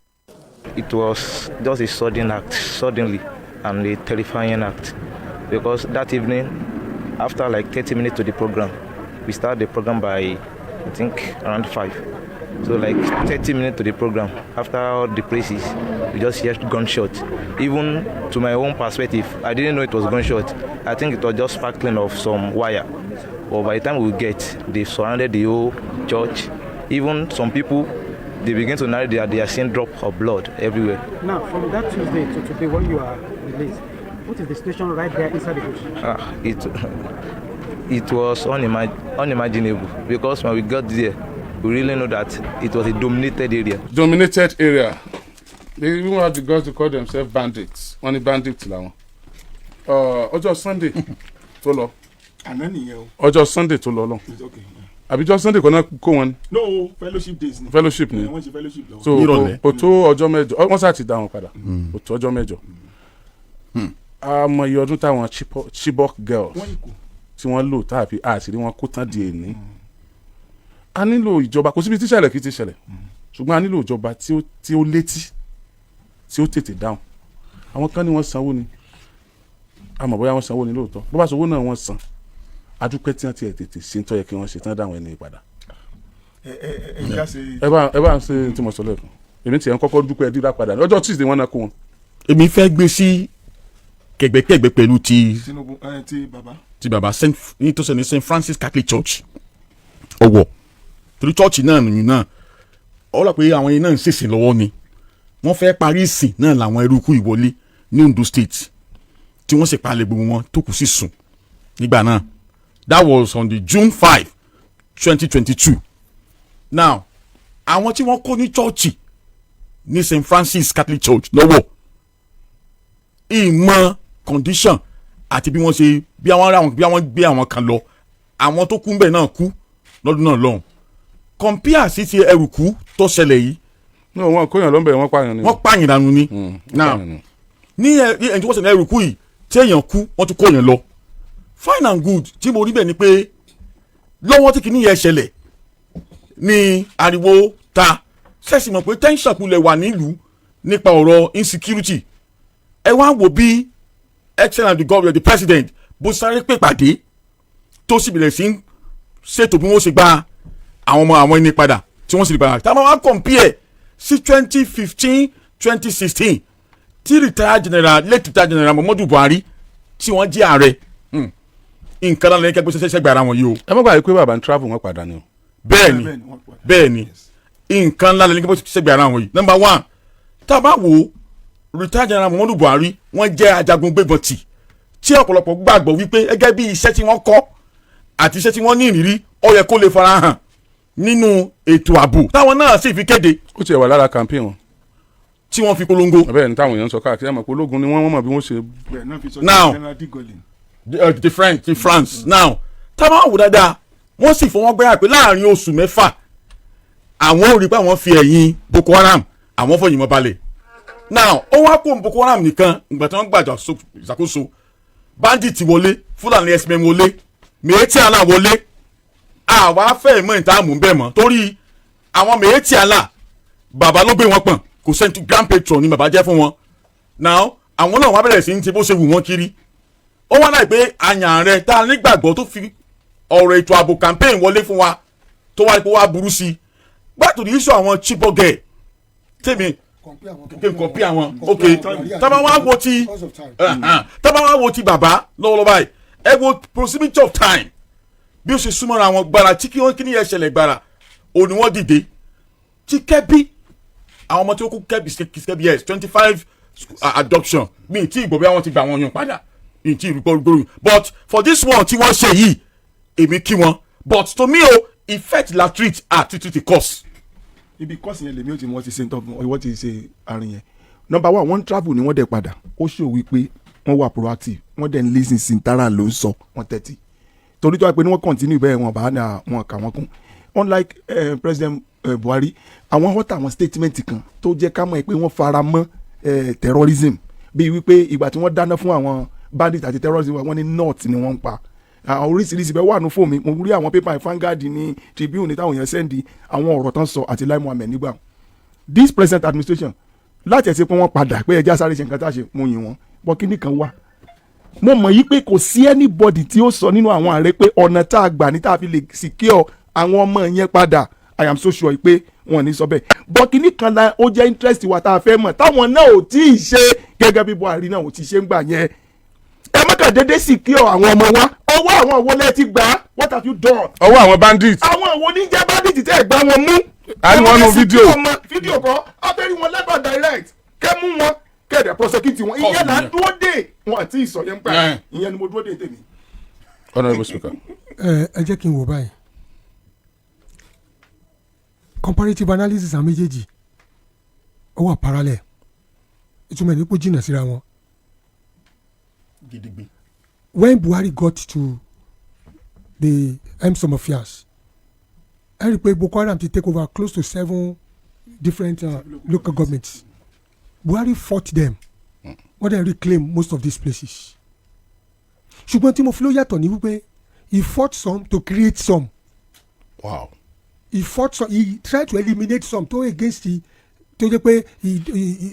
It was just a sudden act, suddenly, and a terrifying act. Because that evening, after like 30 minutes to the program, we started the program by, I think, around 5. So like 30 minutes to the program, after all the praises, we just hear gunshot. Even to my own perspective, I didn't know it was gunshot. I think it was just sparkling of some wire. But by the time we get, they surrounded the whole church. Even some people, they begin to narrate that they are seeing drop of blood everywhere. Now, from that Tuesday to today, when you are released, what is the situation right there inside the bush? Ah, it was unimaginable because when we got there, we really know that it was a dominated area. Dominated area. They even have the guts to call themselves bandits. Wọ́n ní bandits làwọn. Ọjọ́ Sunday tó lọ. Àná nìyẹn o. Ọjọ́ Sunday tó lọ. It's okay. Àbíjọ́ Sunday kan náà kó wọn ni. No, fellowship days ni. Fellowship ni. Wọ́n ṣe fellowship lọ́wọ́. So Nírọ̀lẹ́. kò tó ọjọ́ 8, wọ́n sá ti dá wọn padà. Kò tó ọjọ́ 8. A mọ iye ọdún táwọn Chibok girls Wọ́n ikú. tí wọ́n lò tá a fi àṣírí wọn kó tán di èní. A nílò ìjọba. Kò síbi tí ìṣẹ̀lẹ̀ kì í ti ṣẹlẹ̀, ṣùgbọ́n a nílò ìjọba tí ó létí, tí ó tètè dáhùn. Àwọn kan ní wọ́n sanwó ni. A mọ̀ bóyá wọ́n sanwó ni lóòótọ́. Bó bá sanwó náà wọ́n san, adúpẹ́ tí wọ́n ti ẹ̀ tètè ṣe ń tọ́ yẹ kí wọ́n ṣe tán dáhùn ẹni padà. Ẹ ẹ ẹ ẹ ṣe. Ẹ bá ń ṣe tí mo sọ lẹ́ẹ̀kan, èmi tiẹ̀ ń kọ́kọ́ dúpẹ́ dídá padà ní ọjọ́ Tuesday wọn náà kó wọn. Èmi fẹ́ gbé sí kẹ̀gbẹ́kẹ̀gbẹ́ pẹ̀lú ti Tinubu ẹ ti baba. Ti baba Saint ní tó ṣe ní St Francis Catholic Church, Ọ̀wọ̀, torí church náà nìyí náà ọlọ́ pé àwọn yẹn náà ń ṣèṣìn lọ́wọ́ ni wọ́n fẹ́ parí ìsìn náà làwọn eruku ìwọlé ní Ondo State tí wọ́n sì palẹ̀ gbogbo wọn tó kù sí sùn. Nígbà náà, that was on the June 5, 2022. Now, àwọn tí wọ́n kó ní chọ́ọ̀chì ní St Francis Catholic Church lọ́wọ́, ìmọ̀ condition àti bí wọ́n ṣe, bí àwọn ará wọn, bí àwọn gbé àwọn kan lọ, àwọn tó kú ń bẹ̀ náà kú lọ́dún náà lọ́hùn. Compare sí ti Ẹrùkú tó ṣẹlẹ̀ yìí. No, wọn kóyàn ló ń bẹ̀, wọ́n pààyàn ni. Wọ́n pààyàn dànù ni. Now, pààyàn ni. Ní ẹni tí wọ́n ṣe ní Ẹrùkú yìí, tí èèyàn kú, wọ́n tún kóyàn lọ. Fine and good. Tí mo rí bẹ́ẹ̀ ni pé lọ́wọ́ tí kìíní yẹn ṣẹlẹ̀ ní ariwo ta ṣẹ̀sì mọ̀ pé tension kulẹ̀ wà nílùú nípa ọ̀rọ̀ insecurity. Ẹ wá wò bí excellent the governor, the president, bó sáré pè pàdé, tó sì bẹ̀rẹ̀ sí ń ṣètò bí wọ́n ṣe gba àwọn ọmọ àwọn ẹni padà, tí wọ́n sì lè padà. Tá a máa wá compare sí 2015, 2016, tí retired general, late retired general Muhammadu Buhari, tí wọ́n jẹ́ ààrẹ, nǹkan náà lẹ́yìn kẹ́gbẹ́ sẹ́sẹ́ gbàrà wọn yìí o. Ẹ má gbàgbé pé bàbá ń travel, wọn padà ni o. Bẹ́ẹ̀ni, bẹ́ẹ̀ni, nǹkan ńlá lẹ́yìn kẹ́gbẹ́ sẹ́sẹ́ gbàrà wọn yìí. Number one, tá a bá wo retired general Muhammadu Buhari, wọ́n jẹ́ ajagun gbébọn tì, tí ọ̀pọ̀lọpọ̀ gbàgbọ́ wípé gẹ́gẹ́ bí iṣẹ́ tí wọ́n kọ́ àti iṣẹ́ tí wọ́n ní ìrírí, ó yẹ kó lè farahàn nínú ètò ààbò, táwọn náà sì fi kéde. Ó tiẹ̀ wà lára campaign wọn. Tí wọ́n fi polongo. Bẹ́ẹ̀ ni táwọn èèyàn ń sọ káàkiri, àmọ́ pé ológun ni wọ́n, wọ́n mọ̀ bí wọ́n ṣe. Now, the French, the France. Now, táwọn wò dáadáa, wọ́n sì fọwọ́ gbẹ́yà pé láàrin oṣù 6, àwọn ò rí pé àwọn fi ẹ̀yìn Boko Haram, àwọn fọyín mọ́ balẹ̀. Now, ó wá kó Boko Haram nìkan. Ìgbà tí wọ́n gbàjà ìṣàkóso, bandit wọlé, Fúlàní herdsmen wọlé, Miyetti Allah wọlé. Àwa fẹ́ mọ̀ ìta mú bẹ́ẹ̀ mọ́, torí àwọn Miyetti Allah, bàbá ló gbé wọn pọ̀n, kò sẹ́ni, grand patron ni bàbá jẹ́ fún wọn. Now, àwọn náà wọ́n bẹ̀rẹ̀ sí ní ti bó ṣe wù wọ́n kiri. Ó wá láì pé àyàn rẹ̀ tá a nígbàgbọ́ tó fi ọ̀rọ̀ ètò ààbò campaign wọlé fún wa, tó wá pé wá burú sí i. Back to the issue, àwọn Chibok girl, tèmi kí n compare àwọn. Ok, tábà wá wo ti bàbá lọ́wọ́lọ́wọ́ báyìí, ẹ wo proximity of time, bí ó ṣe súnmọ́ra wọn gbára tí kí wọ́n kí ni yẹn ṣẹlẹ̀ gbára òní, wọ́n dìde tí Kẹ́bí, àwọn ọmọ tí ó kú Kẹ́bí, Kẹ́bí, yes, 25 adoption mi tí ìgbò bí wọ́n ti gbà wọ́n yàn padà, mi tí ìgbò gbòòrò. But for this one tí wọ́n ṣe yìí, èmi kí wọn, but to me o, effect la treat àti treat the cause. Ibi cause yẹn lèmi ò ti mọ ti ṣe ntọ́ ìwọ ti ṣe àárín yẹn. Number one, wọ́n travel ni wọ́n dẹ̀ padà. Ó ṣò wípé wọ́n wà proactive, wọ́n dẹ̀ ń listen sí tara ló ń sọ, wọ́n tẹ́tí, torí tó wá pé ní wọ́n continue bẹ́ẹ̀, wọn bá ní àwọn kà wọ́n kún. Unlike President Buhari, àwọn utter àwọn statement kan tó jẹ́ ká mọ̀ pé wọ́n fara mọ́ terrorism, bíi wípé ìgbà tí wọ́n dáná fún àwọn bandit àti terrorism, wọ́n ní north ni wọ́n ń pa. Àwọn oríṣiríṣi bẹ́ẹ̀ wà ní fóònù mi. Mo rí àwọn paper, Vanguard ní, Tribune ní, táwọn èèyàn send àwọn ọ̀rọ̀ tán sọ àti Lai Muhammed nígbà. This present administration, láti ẹ̀ sí pé wọ́n padà pé ẹja sáré ṣe nǹkan tá a ṣe, mo yìn wọ́n bọ́. Kíní kan wà, mo mọ̀ yí pé kò sí anybody tí ó sọ nínú àwọn ààrẹ pé ọ̀nà tá a gbà ní tá a fi lè secure àwọn ọmọ yẹn padà. I am so sure pé wọn ò ní sọ bẹ́ẹ̀ bọ́. Kíní kan la ó jẹ́ interest wa tá a fẹ́ mọ̀, táwọn náà ò tí ì ṣe gẹ́gẹ́ bí Buhari náà ò tí ì ṣe ń gbà yẹn. Ẹ má kàn déédéé secure àwọn ọmọ wa. Ọwọ́ àwọn wo lẹ ti gbà á? What have you done? Ọwọ́ àwọn bandit. Àwọn wo ní jẹ́ bandit tẹ́ ẹ̀ gbá wọn mú? A ní wọn nú fídíò. Fídíò kọ́, abẹ́rẹ́ wọn lẹ́bàá direct, kẹ́ mú wọn, kẹ́ẹ̀dẹ̀ prosecute wọn. Ìyẹn là ń dúró dè wọn àti ìsọ̀ yẹn ń pa. Ìyẹn ni mo dúró dè tèmi. Honourable Speaker. Ẹ jẹ́ kí n wò báyìí. Comparative analysis àwọn méjèèjì, ó wà parallel. Ìtumọ̀ ẹ̀ ní kó jìnnà síra wọn. Gidigbe. When Buhari got to the helm of affairs, ẹ rí i pé Boko Haram ti take over close to seven different local governments. Buhari fought them, wọ́n dẹ̀ reclaim most of these places. Ṣùgbọ́n tí mo fi ló yàtọ̀ ní wípé he fought some to create some. He fought some, he tried to eliminate some tó against the, tó jẹ́ pé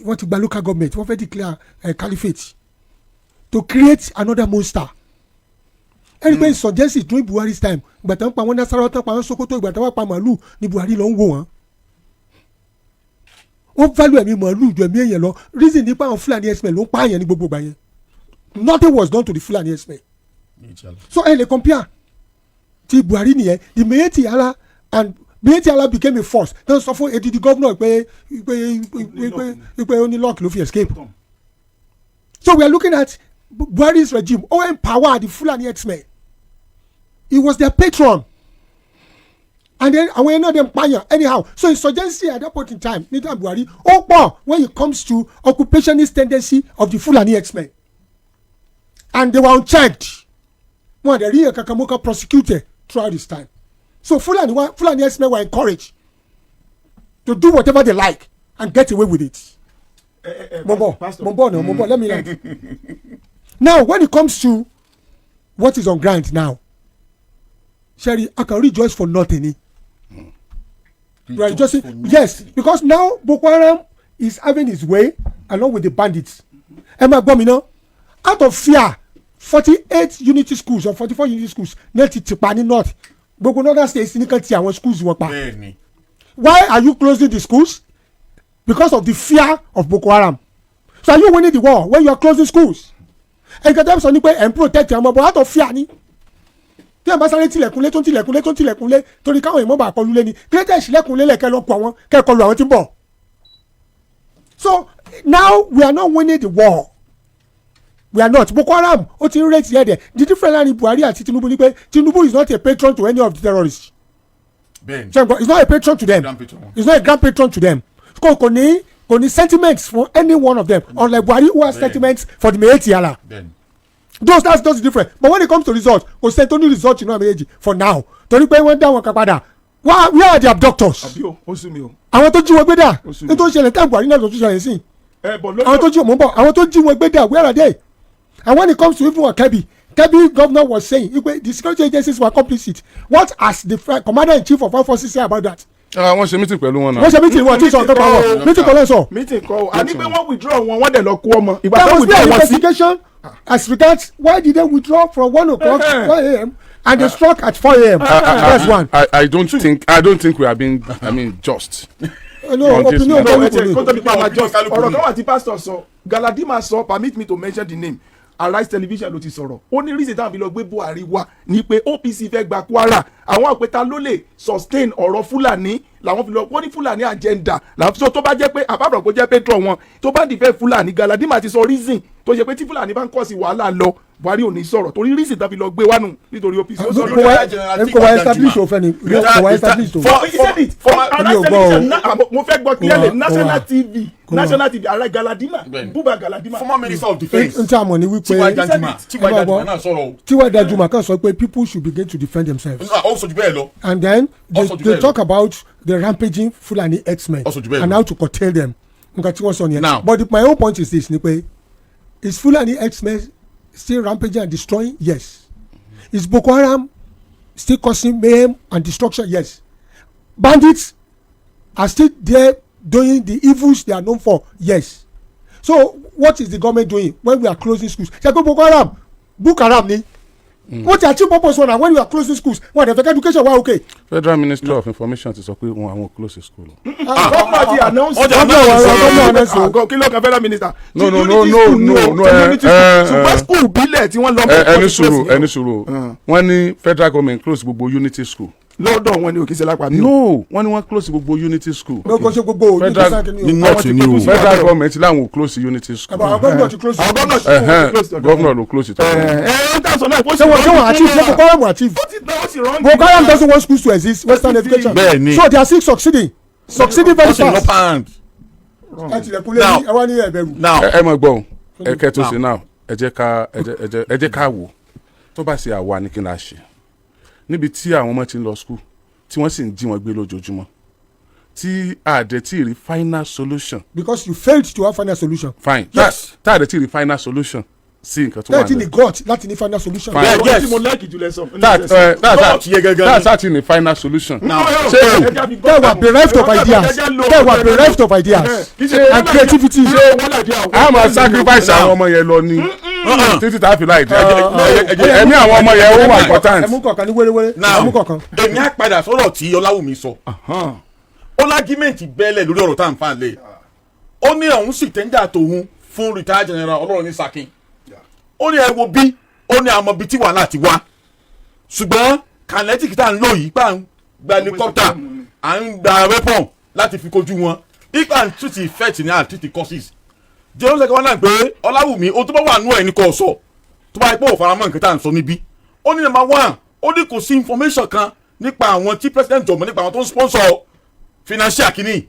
wọ́n ti gba local government, wọ́n fẹ́ declare caliphate to create another monster. Ẹni pé insurgency during Buhari's time, ìgbà tán pa wọn Nasarawa, tán pa wọn Sokoto, ìgbà tán wọ́n pa màálù ní Buhari lọ ń wò wọ́n. Wọ́n value ẹ̀mí màálù ju ẹ̀mí èèyàn lọ. Reason nípa àwọn Fulani herdsmen ló ń pààyàn ní gbogbo ìgbà yẹn. Nothing was done to the Fulani herdsmen, so ẹ lè compare ti Buhari nìyẹn. The Miyetti Allah, and Miyetti Allah became a force. Náà sọ fún edidi governor pé ó ní luck ló fi escape. So we are looking at Buhari's regime, ó empower the Fulani herdsmen. He was their patron, and then àwọn yẹn náà dem pààyàn anyhow. So insurgency at that point in time ní time Buhari ó pọ̀ when it comes to occupationist tendency of the Fulani herdsmen, and they were unchecked. Wọn àdé rí yẹn kankan mú kan prosecuted throughout this time. So Fulani herdsmen were encouraged to do whatever they like and get away with it. Mo bọ̀, mo bọ̀ náà, mo bọ̀. Let me land now. When it comes to what is on ground now, Sherry, I can rejoice for nothing ni. We are rejoicing, yes, because now Boko Haram is having his way along with the bandits. Ẹ máa gbọ́ mi ná. Out of fear, 48 unity schools or 44 unity schools ní ti tìpa ní north. Gbogbo northern states nìkan ti àwọn schools wọn pa. Why are you closing the schools? Because of the fear of Boko Haram. So are you winning the war when you are closing schools? Ẹnìkan tẹ́ sọ ni pé ẹ̀ ń protect àwọn ọmọ, but out of fear ni. Tí ẹ̀ bá sáré tilẹ̀kùnlé, tó ń tilẹ̀kùnlé, tó ń tilẹ̀kùnlé torí káwọn èèyàn bá kọlu lé ni, kílẹ̀tẹ̀ ìṣílẹ̀kùnlé lẹ̀ kẹ́ lọ kọ àwọn kẹ́ kọlu àwọn tí ń bọ̀. So now we are not winning the war. We are not. Boko Haram ó ti ń rate yẹ dẹ̀. The difference láàrin Buhari àti Tinubu ni pé Tinubu is not a patron to any of the terrorists. Ṣé he's not a patron to them? Grand patron. He's not a grand patron to them. Kò ní sentiments for any one of them, unlike Buhari, who has sentiments for the Miyetti Allah. Those That's the difference. But when it comes to result, kò sẹ́ni tó ní result inú àmì èjì for now, torí pé wọ́n dá wọn kan padà. Where are the abductors? Àbí o, ó sú mi o. Àwọn tó jí wọn gbé dà? Ó sú mi. Nítorí ṣẹlẹ̀ tá Buhari náà tó tún ṣẹlẹ̀ sí. Ẹ bọ̀ lórí. Àwọn tó jí wọn bọ̀, àwọn tó jí wọn gbé dà? Where are they? And when it comes to even Kebbi, Kebbi governor was saying wípé the security agencies were complicit. What has the commander in chief of armed forces say about that? Ah, wọ́n ṣe meeting pẹ̀lú wọn náà. Wọ́n ṣe meeting, wọn tí sọ nǹkan pa wọn. Meeting kọ́ ló ń sọ. Meeting kọ́ o. Àní pé wọ́n withdraw wọn, wọ́n dẹ̀ lọ kó ọmọ ìgbà There tó must be withdraw an wọn sí. investigation as regards why did they withdraw from 1 o'clock, 1 a.m., and they struck at 4 a.m. That's one. I don't think we are being, I mean, just No on this opinion. matter. No, ẹ kálukú jẹ́ kó tó ni. di pa àwọn just ọ̀rọ̀ kan wà tí pastor sọ, Galadima sọ. Permit me to mention the name. Arise Television ló ti sọ̀rọ̀. Ó ní reason táwọn fi lọ gbé Buhari wá ní pé OPC fẹ́ gba Kwara, àwọn àpẹta ló lè sustain ọ̀rọ̀ Fúlàní làwọn fi lọ. Wọ́n ní Fúlàní agenda làwọn fi sọ. Tó bá jẹ́ pé àbábọ̀ kó jẹ́ patron wọn, tó bá dìfẹ́ Fúlàní, Galadima ti sọ reason tó ṣe pé tí Fúlàní bá ń kọ́ sí wàhálà lọ, Buhari ò ní sọ̀rọ̀, torí reason tá fi lọ gbé wánu nítorí OPC. Ó sọ Kò wá, kò wá establish òfin ni, kò wá establish o. For he said it for Èmi ò Arise gbọ́ o. Television. Mo fẹ́ gbọ́ clearly. Kò wá. National TV. Kò wá. National TV, Arise, Galadima. Buba Galadima. Former minister of defence. N tí a mọ̀ ni wípé T.Y. Danjuma, T.Y. Ẹ máa Danjuma gbọ́. náà sọ̀rọ̀ o. T.Y. Danjuma kan sọ pé people should begin to defend themselves. Ó sọ jù bẹ́ẹ̀ lọ. And then they, Also jù they bẹ́ẹ̀ lọ. talk about the rampaging Fulani herdsmen Also jù bẹ́ẹ̀ and lọ. how to curtail them. Nǹkan tí wọ́n sọ nìyẹn. Now. But my own point is this, ni pé is Fulani herdsmen still rampaging and destroying? Yes. Is Boko Haram still causing mayhem and destruction? Yes. Bandits are still there doing the evils they are known for? Yes. So what is the government doing when we are closing schools? Ṣe pé Boko Haram, Boko Haram ni wọ́n ti achieve purpose wọn na. When we are closing schools, wọn àdàfẹ́ education wa okay. Federal Ministry of Information ti sọ pé wọn àwọn close school. Gómìnà ti announce. Ọjà Gómìnà wa, gómìnà announce o. Àgọ́ kí ló kan federal minister? No, Ti no, no, unity no, school ni no, o, no, ti eh, unity school. Ṣùgbọ́n school bílẹ̀ tí wọ́n lọ ẹ mọ́ ẹni sùúrù, ẹni sùúrù. Wọ́n ní federal government close gbogbo unity school. Lọ́dọ̀ wọn ni, òkè ṣe lápá mi o. No, wọ́n ní wọ́n close gbogbo unity school. No, kò ṣe gbogbo Federal Ní north ni o. Federal government láwọn ò close unity school. Àwọn gómìnà ti close. Àwọn gómìnà ti close ọ̀dọ̀. Governor ló close it. Ẹ ẹ ń tà sọ náà. Ṣé wọn, ṣé wọn achieve? Ṣé Boko Haram achieve? Ó ti tán, ó sì wrong. Boko Haram doesn't want schools to exist, western education. Bẹ́ẹ̀ni. So they are still succeeding very Wọ́n sì fast. lọ́ pound. Ẹ tilẹ̀kùn lé Now. ní ẹ wá ní ẹ̀bẹ̀rù. Now. Ẹ mọ̀ gbọ́ o, ẹ kẹ́ tó ṣe now, ẹ jẹ́ ká ẹ jẹ́ ká wò tó bá ṣe àwa ní kí n la ṣe níbi tí àwọn ọmọ ti ń lọ school, tí wọ́n sì ń jí wọn gbé lójoojúmọ́, tí àdẹ tí rí final solution. Because you failed to have final solution. Fine. Yes. Tá àdẹ tí rí final solution sí nǹkan tó wà Láti ní nílẹ̀. gut láti ní final solution. Fine. Yeah, yes. Tí mo like jùlọ sọ. Tá ẹ tá Gut yẹ gangan tá ni. tá ti ní final solution. Now. Ṣé They were bereft of ideas. They were bereft of ideas and creativity. A máa sacrifice àwọn ọmọ yẹn lọ ní títí tá a fi láì dé ẹ̀mí àwọn ọmọ yẹn, ó wà important. Ẹmú kọ̀ọ̀kan ní wéréwéré. Now. Ẹmú kọ̀ọ̀kan. Èmi á padà sọ̀rọ̀ tí Ọláwùmí sọ. Ó l'argument bẹ́ẹ̀lẹ̀ lórí ọ̀rọ̀ tá à ń fà lẹ̀. Ó ní òun sì tẹ́ńdà tòun fún retired general Ọlọ́run ní Sakin. Ó ní ẹ wo bí, ó ní àmọ́ bí tí wàhálà ti wá, ṣùgbọ́n kinetic tá à ń lò yìí, pa ń gba helicopter, à ń gba weapon láti fi kojú wọn, ipa ń treat effect ní à ń treat causes. Jẹ́wọ́n sẹ́kẹ́ wọn náà pé Ọláwùmí, o tó bá wà nú ẹ̀ ní kò sọ tó bá yẹ pé ò faramọ́ nǹkan tá à ń sọ níbí. Ó ní number one Ó ní kò sí information kan nípa àwọn tí president jọ̀mọ́, nípa àwọn tó ń sponsor financial kìíní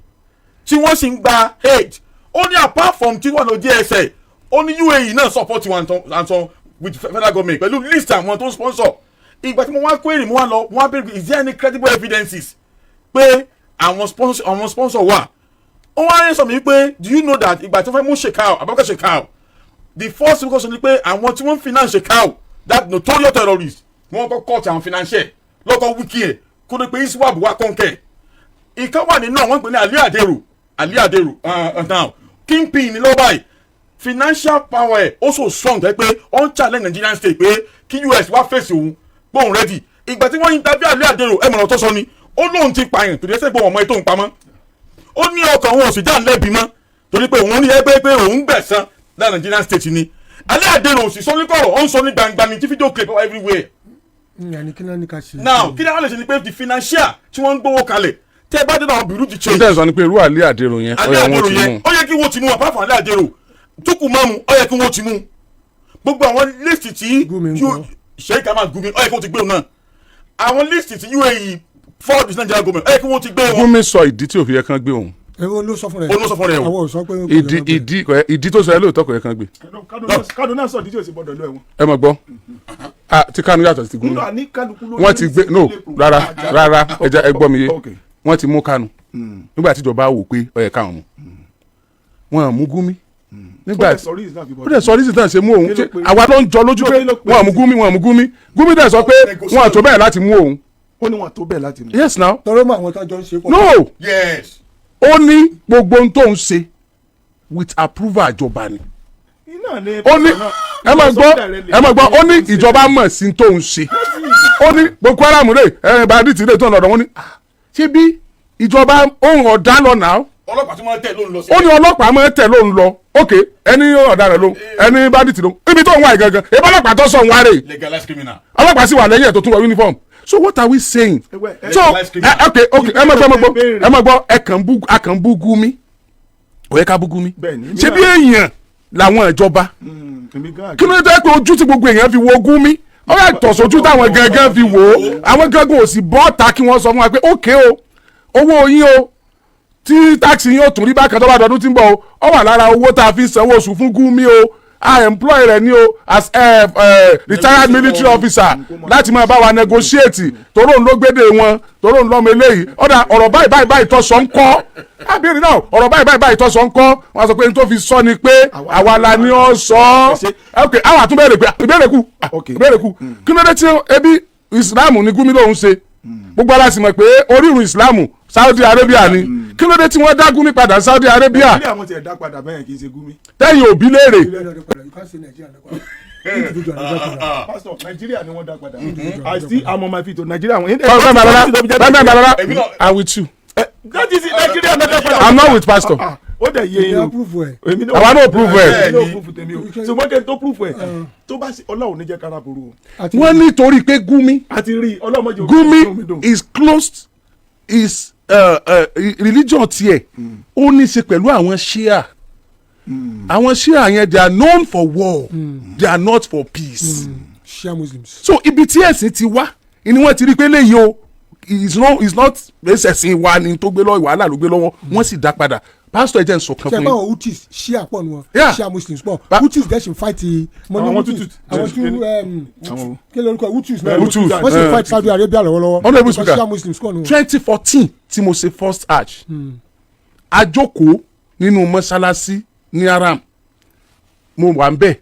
tí wọ́n sì ń gba aid. Ó ní apart from tí wọ́n lọ DSA, ó ní UAE náà support wọn and some with federal government pẹ̀lú list àwọn tó ń sponsor. Ìgbà tí mo wá query, mo wá lọ, mo wá béèrè, is there any credible evidences pé àwọn sponsor wà? Ó wá ń sọ mi pé, do you know that ìgbà tí wọ́n fẹ́ mú Shekau, Abubakar Shekau, the first question ni pé àwọn tí wọ́n ń finance Shekau, that notorious terrorist, wọ́n kọ́ cut àwọn financier lọ́kọ̀ wíkì ẹ̀ kó ló pé ISWAP wá kọ́ńkẹ́. Ìkan wà nínú àwọn pè ní Ali Aderu, Ali Aderu now kingpin ní lọ́wọ́ báyìí. Financial power ẹ̀ ó so strong tẹ́ pé ó ń challenge Nigerian state pé kí US wá fèsì òun, gbóhùn ready. Ìgbà tí wọ́n interview Ali Aderu, ẹ̀ mọ̀nà tó sọ ni ó lóun ti pààyàn torí ẹsẹ̀ pé wọ́n mọ ètò òun pamọ́. Ó ní ọkàn òun ò sì já lẹ́bi mọ́ torí pé òun ní ẹgbẹ́ pé òun gbẹ̀san lára Nigerian state ni. Ali Aderu ò sì sọ ní kọ̀rọ̀, ó ń sọ ní gbangba ní tí video clip everywhere. Yanni kí náà ní ká ṣe. Now, kí ni wọ́n lè ṣe ni pé the financier tí wọ́n ń gbowó kalẹ̀, tẹ́ ẹ bá dé náà, bureau de change. Ìtẹ́ sọ ni pé irú Ali Aderu yẹn, ó Ali yẹ wọ́n Aderu ti yẹn mú. Ó yẹ kí wọ́n ti mú. Apart from Ali Aderu, Tukù Mọ́mu, ó yẹ kí wọ́n ti mú. Gbogbo àwọn list tí Gumi ńkọ́? Sheikh Ahmad Gumi, ó yẹ kí wọ́n ti gbé òun náà. Àwọn list tí UAE forward Nigeria government, ó yẹ kí wọ́n ti gbé wọn. Gumi sọ ìdí tí òfin yẹ kán gbé òun. Èwo ló sọ fún rẹ? Ó ló sọ fún rẹ̀ o. Àwọn ò sọ pé. Ìdí tó sọ ẹ lóòótọ́, kò yẹ kán gbé. Kanu náà sọ dídí òsì gbọ́dọ̀ lọ ẹ̀wọ̀n. Ẹ mọ̀ gbọ́. Ah, tí Kanu yàtọ̀ sí ti Gumi. Nínú àní kálukú ló Wọ́n ti gbé, no, rárá rárá, ẹ jẹ́ ẹ gbọ́ mi yé. Okay. Wọ́n ti mú Kanu nígbà tíjọba wò pé ó yẹ káwọn mú wọn, mú Gumi nígbà Ó dẹ̀ sọ reason náà fi ó dẹ̀ sọ reason náà ṣe mú òun. Kí ló pe- Àwa ló ń jọ lójú pé Kí ló pe- wọn mú Gumi, wọn mú Gumi. Gumi dẹ̀ sọ pé wọn àtó bẹ́ẹ̀ láti mú òun. Ó ní wọn tó bẹ́ẹ̀ láti mú. Yes now. Tọrọ mọ àwọn tó jọ ń ṣe pọ̀. No. Yes. Ó ní gbogbo ohun tó ń ṣe with approval ìjọba ni. Iná ni. Ó ní, ẹ máa gbọ́, ẹ máa gbọ́, ó ní ìjọba mọ̀ sí tó ń ṣe. Ó ní Boko Haram rè ẹ, bandit rè tó ń lọ́dọ̀ wọn ní. Ah, ṣé bí ìjọba ohun ọ̀dà lọ náà. Ọlọ́pàá tí wọ́n tẹ̀ ló ń lọ sí. Ó ní ọlọ́pàá máa ń tẹ̀ ló ń lọ. Ok, ẹni ọ̀daràn ló, ẹni bandit ló, ibi tó ń wá ìgangan ebi ọlọ́pàá tó sọ̀ ń wá rè. Legalized criminal. Ọlọ́pàá sì wà lẹ́yìn ẹ̀ tó tún wọ uniform. So what are we saying? So Legalized criminal. Ok, ẹ máa gbọ́, ẹ máa gbọ́, ẹ máa gbọ́. Ẹ kàn bú, a kàn bú Gumi, ó yẹ ká bú Gumi. Bẹ́ẹ̀ni, Ṣé bí èèyàn làwọn ìjọba? Èmi gan. Kí ló dé tó yẹ pé ojú tí gbogbo èèyàn fi wo Gumi, ó yà tọ̀ sójú táwọn gangan fi wò ó? Àwọn gangan ò sì bọ́ ta kí wọ́n sọ fún wa pé ókè o, owó yín o, tí tax yín ó tún rí bákan tó bá dọdún tí ń bọ̀ o, ó wà lára owó tá a fi sanwó oṣù fún Gumi o, a employ rẹ̀ ní o as retired military officer láti máa bá wa negotiate, toró ń ló gbédè wọn, toró ń lọ́mọ eléyìí. Ọ̀dà ọ̀rọ̀ báyìí báyìí báyìí tó sọ ń kọ́ ábìrin náà, ọ̀rọ̀ báyìí báyìí báyìí tó sọ ń kọ́, wọ́n sọ pé n tó fi sọ ni pé àwa la ni ó sọ ọ́. Ok, àwọn àtúnbẹ̀rẹ̀ pé ìbéèrè kù, ìbéèrè kù. Kí ló dé tí ebi Islam ni Gumi lòún ṣe, gbogbo ara sì mọ̀ pé orírun Islam Saudi Arabia ni, kí ló dé tí wọ́n dá Gumi padà Saudi Arabia? Nàìjíríà wọn ti ẹ̀ dá padà bẹ́ẹ̀, kì í ṣe Gumi. Tẹ́yìn òbí léèrè. Pastor, Nàìjíríà ni wọ́n dá padà. I still am on my feet o. Nàìjíríà wọn. Bẹ́ẹ̀ bẹ́ẹ̀ bẹ́ẹ̀, I'm with you. That is it, Nàìjíríà náà dá padà. I'm not with pastor. Ó dẹ̀ yé yín o. Àwa náà prove ẹ̀. Èmi náà prove tèmi o, ṣùgbọ́n kí n tó prove ẹ̀, tó bá ṣe Ọlọ́run ní jẹ́ kára burú o. Wọ́n nítorí pé Gumi àti rí ọlọ́mọdé. Gumi is closed is religion tiẹ̀, ó ní í ṣe pẹ̀lú àwọn Shia. Àwọn Shia yẹn, they are known for war, they are not for peace. Shia Muslims. So ibi tí ẹ̀sìn ti wá ni wọ́n ti rí pé léyìí o is not ẹ̀sìn wa ni tó gbé lọ́wọ́, wàhálà ló gbé lọ́wọ́, wọ́n sì dá padà. Pastor, ẹ jẹ́ n sọ kan ṣe fún báwọn yín. Houthis, Shia pọ̀ nù wọn. Shia Muslims pọ̀. Ba- Houthis dẹ̀ ṣì ń fight mo ní Àwọn Houthis Hutus. àwọn tún, kí lorúkọ Houthis náà? Hutus, Wọ́n sì ń fight Saudi Arabia lọ́wọ́lọ́wọ́. Honourable Because Speaker, Shia Muslims pọ̀ nù wọn. 2014 tí mo ṣe first hajj, a jókòó nínú mọ́ṣáláṣí ní Haram, mo wà ń bẹ̀,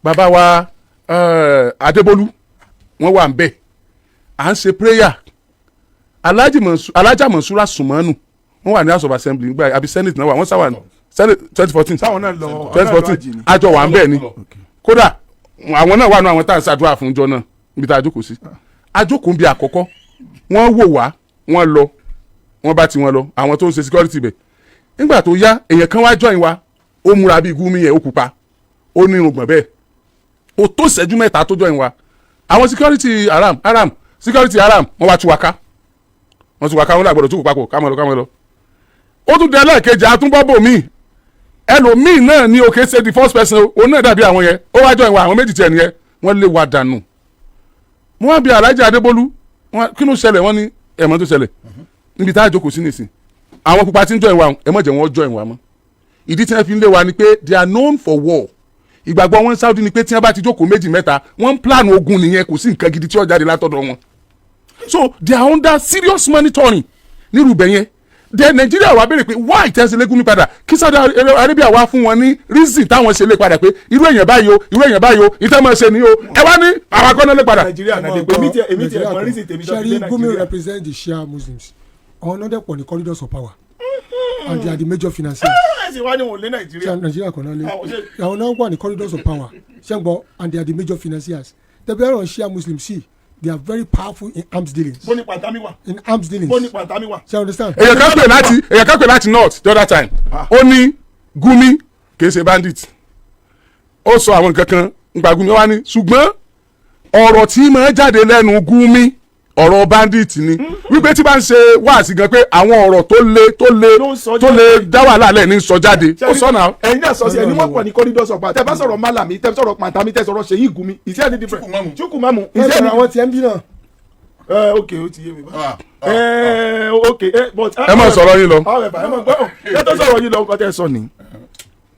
bàbá wa Adébólú wọ́n wà ń bẹ̀, à ń ṣe prayer. Alhaji Alhaja Monsura Sumanu, wọ́n wà ní House of Assembly nígbà, àbí Senate náà wà, wọ́n sáwà ní Senate 2014. Sáwọn náà lọ 2014, àjọ wà ń bẹ̀ ni. Kódà àwọn náà wà nù àwọn tá à ń ṣàdúrà fún jọ náà níbi tá a jókòó sí. A jókòó bí àkọ́kọ́, wọ́n wò wá, wọ́n lọ, wọ́n bá tiwọn lọ, àwọn tó ń ṣe security bẹ̀. Nígbà tó yá, èèyàn kan wá join wa, ó múra bíi Gumi yẹn, ó pupa, ó ní irùngbọ̀n bẹ́ẹ̀. Ó tó ìṣẹ́jú 3 tó join wa, àwọn security haram security haram, wọ́n wá tú wa ká, wọ́n tú wa ká, wọ́n làgbọ́dọ̀ tó kó papọ̀, ká máa lọ, ká máa lọ. Ó tún di ẹlẹ́ẹ̀kejì, àtúnbọ́bò míì, ẹlòmíì náà ní òkè ṣe the first person o, òun náà dàbí àwọn yẹn, ó wá join wa, àwọn méjì tiẹ̀ nìyẹn, wọ́n lé wa dànù. Mo wá bí Alhaji Adébólú, kí ló ṣẹlẹ̀? Wọ́n ní ẹ̀mọ́ tó ṣẹlẹ̀ níbi tá a jókòó sí nìsín, àwọn pupa tí ń join wa, ẹ má jẹ́ wọ́n join wa mọ́. Ìdí tí wọ́n fi ń lé wa ni pé they are known for war. Ìgbàgbọ́ wọn Saudi ni pé tí wọ́n bá ti jókòó méjì mẹ́ta, wọ́n ń plan ogun nìyẹn. Kò sí nǹkan gidi tí ó jáde látọ̀dọ̀ wọn, so they are under serious monitoring nírú ibẹ̀ yẹn. Then Nigeria wá béèrè pé why tẹ́sí lé Gumi padà, kí Saudi Arabia wá fún wọn ní reason táwọn ṣe lé padà, pé irú èèyàn báyìí o, irú èèyàn báyìí o, ìtẹ́ máa ṣe ni o. Ẹ wá ní àwọn akọ́nà lé padà. Nàìjíríà náà lè pé èmi tiẹ̀ mọ reason tèmi tó fi lé Sherry, Gumi Nàìjíríà. represent the Shia Muslims. Àwọn náà dẹ̀ pọ̀ ní corridors of power and they are the major financiers. Ẹ sì wá ní wọn lé Nàìjíríà. Ṣé Nàìjíríà kan náà lé? Àwọn Àwọn náà wà ní corridors of power, ṣé ń gbọ́? And they are the major financiers. Tẹ̀bí ẹ̀rọ Shia Muslims sí, they are very powerful in arms dealings. Bó ní Pàǹtámì wà. In arms dealings. Bó ní Pàǹtámì wà. Ṣé you understand? Èèyàn kan pè láti north the other time, ó ní Gumi kì í ṣe bandit. Ó sọ àwọn nǹkan kan nípa Gumi. Ó wá ní ṣùgbọ́n ọ̀rọ̀ tí máa jáde lẹ́nu Gumi, ọ̀rọ̀ bandit ni, wípé tí bá ń ṣe wáàsí gan, pé àwọn ọ̀rọ̀ tó le tó le Ló ń sọ tó le dá wàhálà lẹ̀ ní sọ jáde. Ó sọ náà. Ẹ̀yin náà sọ sí ẹni wọ́n pọ̀ ní corridors of power. Tẹ bá sọ̀rọ̀ Malami, tẹ sọ̀rọ̀ Pàǹtámì, tẹ sọ̀rọ̀ Sheikh Gumi, is there any difference? Chukwu Mamu. Wọ́n sọ̀rọ̀ àwọn tiẹ̀ ń bí náà. Ẹ ok, ó ti yé mi bá ẹ. Ok, ẹ but. Ẹ má sọ̀rọ̀ yín lọ. However, ẹ má gbọ́ ẹ tó sọ̀rọ̀ yín lọ. Nǹkan tẹ́ sọ ni,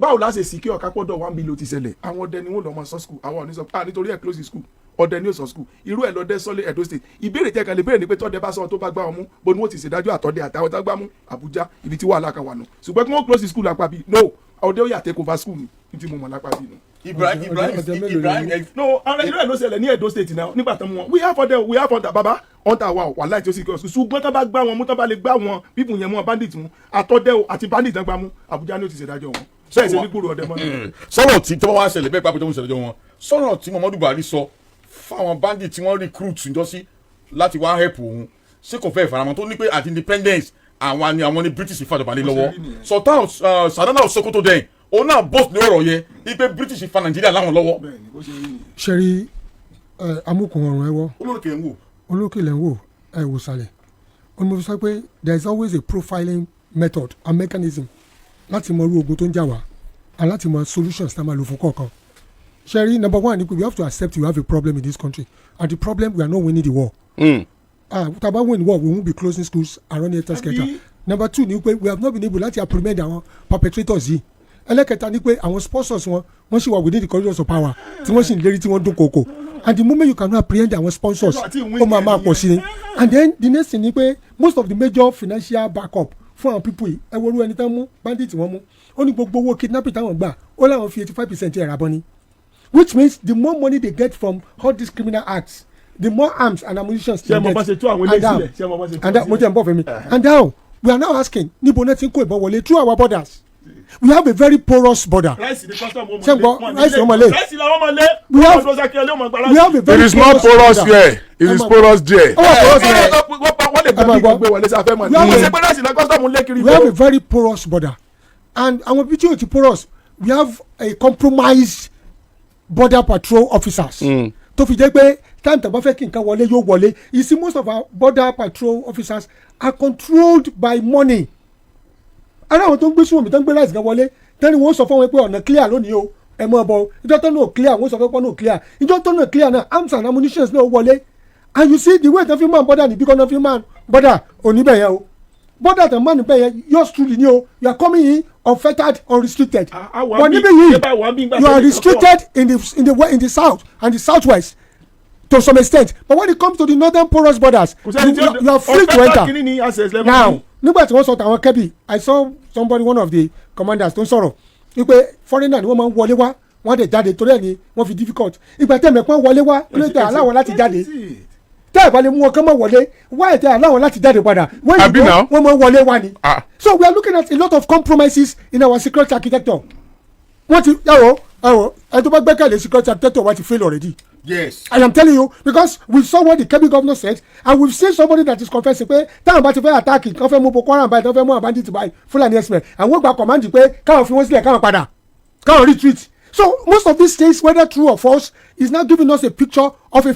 báwo la ṣe secure kápọ́dọ̀ one billion ti ṣẹlẹ̀? Àwọn ọdẹ ni wọ́n lọ mọ sọ school. Àwọn ò ní sọ ah, nítorí ẹ̀ close the school. Ọdẹ ni ó sọ school, irú ẹ̀ lọ́dẹ sọ́lé Edo State. Ìbéèrè tẹ́ kan lè béèrè ni pé tọ́dẹ bá sọ tó bá gbá wọn mú, bó ni wọ́n ti ṣèdájọ́ àtọ́dẹ àtàwọn tó gbá mú? Àbújá, ibi tí wàhálà kan wà nù. Ṣùgbọ́n kí wọ́n close the school lápá bí, no, ọdẹ ó yà take over school ni ní tí mo mọ̀ lápá bí nù. Ibrahim, Ibrahim, Ọdẹ mélòó Ibrahim. ni? No, ara irú ẹ̀ ló ṣẹlẹ̀ ní Edo State náà nígbà tán mú wọn. We have ọdẹ, we have hunter, baba hunter wa wà láì tí ó sì kí ọ̀sùn. Ṣùgbọ́n tán bá gbá wọn mú, tán bá lè gbá wọn bíbù yẹn mú wọn, bandit mú, àtọ́dẹ o àti bandit tán gbá mú, Àbújá ni ó ti ṣèdájọ́ wọn. Bẹ́ẹ̀ ṣe ní gbúrò ọdẹ mọ́ náà. Sọ̀rọ̀ tí tọ́wọ́ wá ṣẹlẹ̀ bẹ́ẹ̀ pápẹ́ tó ń ṣẹlẹ̀ jọ wọn, sọ̀rọ̀ tí Muhammadu Buhari sọ fáwọn bandit tí wọ́n recruit njọ́sí láti wá help òun, ṣé kò fẹ́ ìfaramọ́ tó ní pé àti independence àwọn ni, àwọn ni British fàjọba lé lọ́wọ́? Sultan Sardauna of Sokoto den, òun náà boast ní ọ̀rọ̀ yẹn wípé British fa Nàìjíríà láwọn lọ́wọ́. Sherry, ẹ amúkùn ọrùn ẹ wọ́. Olórí ń wò. Olókè lẹ́ ń wò, ẹ wò sàlẹ̀. Ó ní mo fi sọ pé there is always a profiling method and mechanism láti mọ irú ogun tó ń jà wá and láti mọ solutions tá a máa lò fún kọ̀ọ̀kan. Sherry, number one ni pé we have to accept we have a problem in this country, and the problem, we are not winning the war. Ah, tá a bá win war, we won't be closing schools and running helter skelter. Number two ni pé we have not been able láti apprehend àwọn perpetrators yìí. Ẹlẹ́kẹta ni pé àwọn sponsors wọn, wọ́n sì wà within the corridors of power tí wọ́n sì ń lérí, tí wọ́n dún kòkò, and the moment you cannot apprehend àwọn sponsors, ó máa máa pọ̀ sí ni. And then the next thing ni pé most of the major financial backup fún àwọn people yìí, ẹ wo irú ẹni tán mú, bandit wọ́n mú, ó ní gbogbo owó kidnapping táwọn gbà, ó láwọn fi 85% ẹ̀ rà bọ́ ni, which means the more money they get from all these criminal acts, the more arms and ammunition Ṣé mo bá ṣe tú àwọn eléyìí sílẹ̀? Ṣé mo bá ṣe tú And mo jẹ́ n bọ̀ fún mi. And now we are now asking, níbo náà ti ń kó ìbọn wọlé? Through our borders. We have a very porous border. Rice ní custom wọn. Ṣé n gbọ́? Rice wọn mọ̀lẹ́. Rice làwọn mọ̀ lé. We have a very It is not porous here, it is porous there. Ó wà porous there. Wọ́n lè gbé bí gbé wọlé sáfẹ́ mọ̀ ní. Wọ́n ṣe pé rice ní custom lé kiri. We have a very porous border, and àwọn ibi tí o ti porous, we have a compromised border patrol officers tó fi jẹ́ pé time tó bá fẹ́ kí nǹkan wọlé, yóò wọlé. You see, most of our border patrol officers are controlled by money. Ara àwọn tó ń gbé sùnwọ̀n mi, tó ń gbé rice gan wọlé, tẹ́ni wọ́n sọ fún wọn pé ọ̀nà clear lónìí o, ẹ mọ̀ bọ̀. Ìjọ tó náà clear, wọ́n sọ fún wọn clear. Ìjọ tó náà clear náà, arms and ammunition náà wọlé. And you see the way tó fi man border níbí kan náà, fi man border oníbẹ̀ yẹn o, border tó man níbẹ̀ yẹn, yours truly ni o. You are coming in unfettered, unrestricted, but níbí yìí, you are restricted in the south and the southwest to some extent, but when it comes to the northern porous borders, you are free to enter. Now, nígbà tí wọ́n sọ tàwọn Kebbi, I saw somebody, one of the commanders tó ń sọ̀rọ̀ wípé foreigner ni wọ́n máa ń wọlé wá, wọ́n dẹ̀ jáde, torí ẹ̀ ni wọ́n fi difficult. Ìgbà tẹ̀ mẹ́pọ́n wọlé wá, kí ló dé aláwọ̀ láti jáde? Tẹ́ ẹ̀ bá lè mú wọn kán mọ́ wọlé, wá ẹ̀ tẹ́ aláwọ̀ láti jáde padà? When you go, wọ́n máa ń wọlé wá ni. So we are looking at a lot of compromises in our security architecture. Wọ́n ti ẹ̀wọ̀ ẹ̀wọ̀, ẹ̀ tó bá gbẹ́kẹ̀lé security architecture wa ti fail already. I am telling you, because we saw what the Kebbi governor said and we seen somebody that is confessing pé táwọn bá ti fẹ́ attack, kán fẹ́ mú Boko Haram báyìí, kán fẹ́ mú bandit báyìí, Fulani herdsmen, àwọn gba command pé káwọn fi wọ́n sílẹ̀, káwọn padà, káwọn retreat. So most of these things, whether true or false, is now giving us a picture of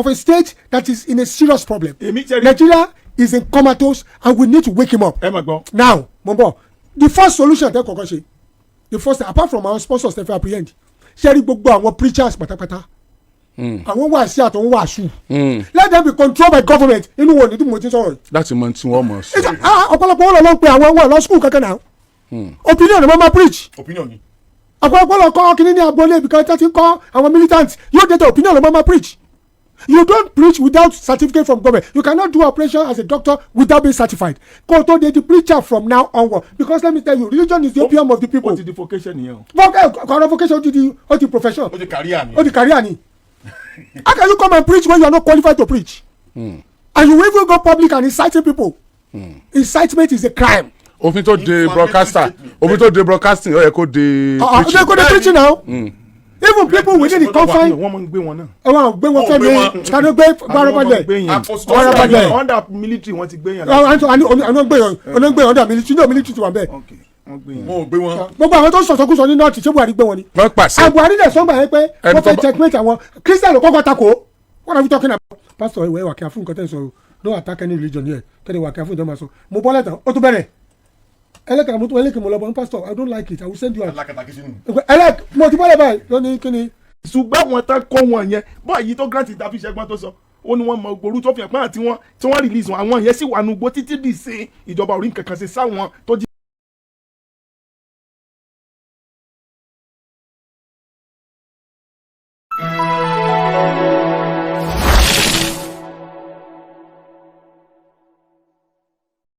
a state that is in a serious problem. Nigeria is in comatose and we need to wake him up. Ẹ mà gbọ́. Now, mo ń bọ̀. The first solution tẹ́ kọ́kọ́ ṣe, the first, apart from our sponsors tẹ́ fẹ́ apprehend, ṣe rí gbogbo àwọn preachers pátápátá. Àwọn wàásù àtọ̀hún wàásù, let them be controlled by government. Inú wo ni tí mo ti sọ̀rọ̀ yìí? Láti mọ tí wọ́n mọ̀ sọ. Ah, ọ̀pọ̀lọpọ̀ wọn lọ ló ń pe àwọn wọn lọ school kankan náà. Opinion ni wọ́n máa preach. Opinion ni. Ọ̀pọ̀lọpọ̀ lọ kọ́ kínní ní agboolé ibìkan tó ti ń kọ́ àwọn militant yóò dé tẹ. Opinion ló máa máa preach. You don't preach without certificate from government. You cannot do operation as a doctor without being certified. Kó o tó de di preacher from now onward, because let me tell you, religion is the opium of the people. Ó ti di vocation nìyẹn o. Kọ̀ọ̀rọ̀ vocation, ó ti profession. Ó ti career ni. Ó di career ni. How can you come and preach when you are not qualified to preach and you even go public and inciting people? Incitement is a crime. Òfin tó de broadcaster, òfin tó de broadcasting, ó yẹ kó de They go dey preaching now. Even people within the confine. Wọ́n máa ń gbé wọn náà. Wọn gbé wọn. Wọ́n gbé Fẹ́mi wọn. tani gbé farabalẹ̀? Farabalẹ̀. Under military, wọ́n ti gbé yẹn. Àwọn gbé yàn, àwọn gbé yàn under military. No, military ti wà bẹ́ẹ̀. Ok, wọ́n gbé yẹn. Wọn ò gbé wọn. Gbogbo àwọn tó sọ̀sọ́kùsọ ní North, ṣé Buhari gbé wọn ni? Wọ́n pàṣẹ. And Buhari dẹ̀ sọ́ngbà yẹn pé Ẹni wọ́n tó fẹ́ checkmate àwọn Christian ló kọ́kọ́ takò. What are we talking about? Pastor, ìwé wà kí a fún nǹkan tẹ́ ń sọ o. Don't attack any religion here. Kẹ́ni wà kí a fún ìjọba sọ. Mo bọ́ lẹ́tàn, ó tún bẹ̀rẹ̀ ẹlẹ́kàn. Mo tún ẹlẹ́kàn, mo lọ bọ́, "Pastor, I don't like it. I will send you out." Alákatakí sínú. Ẹlẹ́k mo ti bọ́lẹ̀ báyìí lónìí, kí ni? Ṣùgbọ́n àwọn tán kọ́ wọn yẹn báyìí tó grant tàbí ṣẹ́gbọ́n tó sọ, ó ní wọ́n mọ gbòòrú tó fi hàn pé àti wọn tí wọ́n release wọn, àwọn yẹn sì wà nùgbó títí dì sí. Ìjọba orí nǹkan kan ṣe sáwọn tó jí.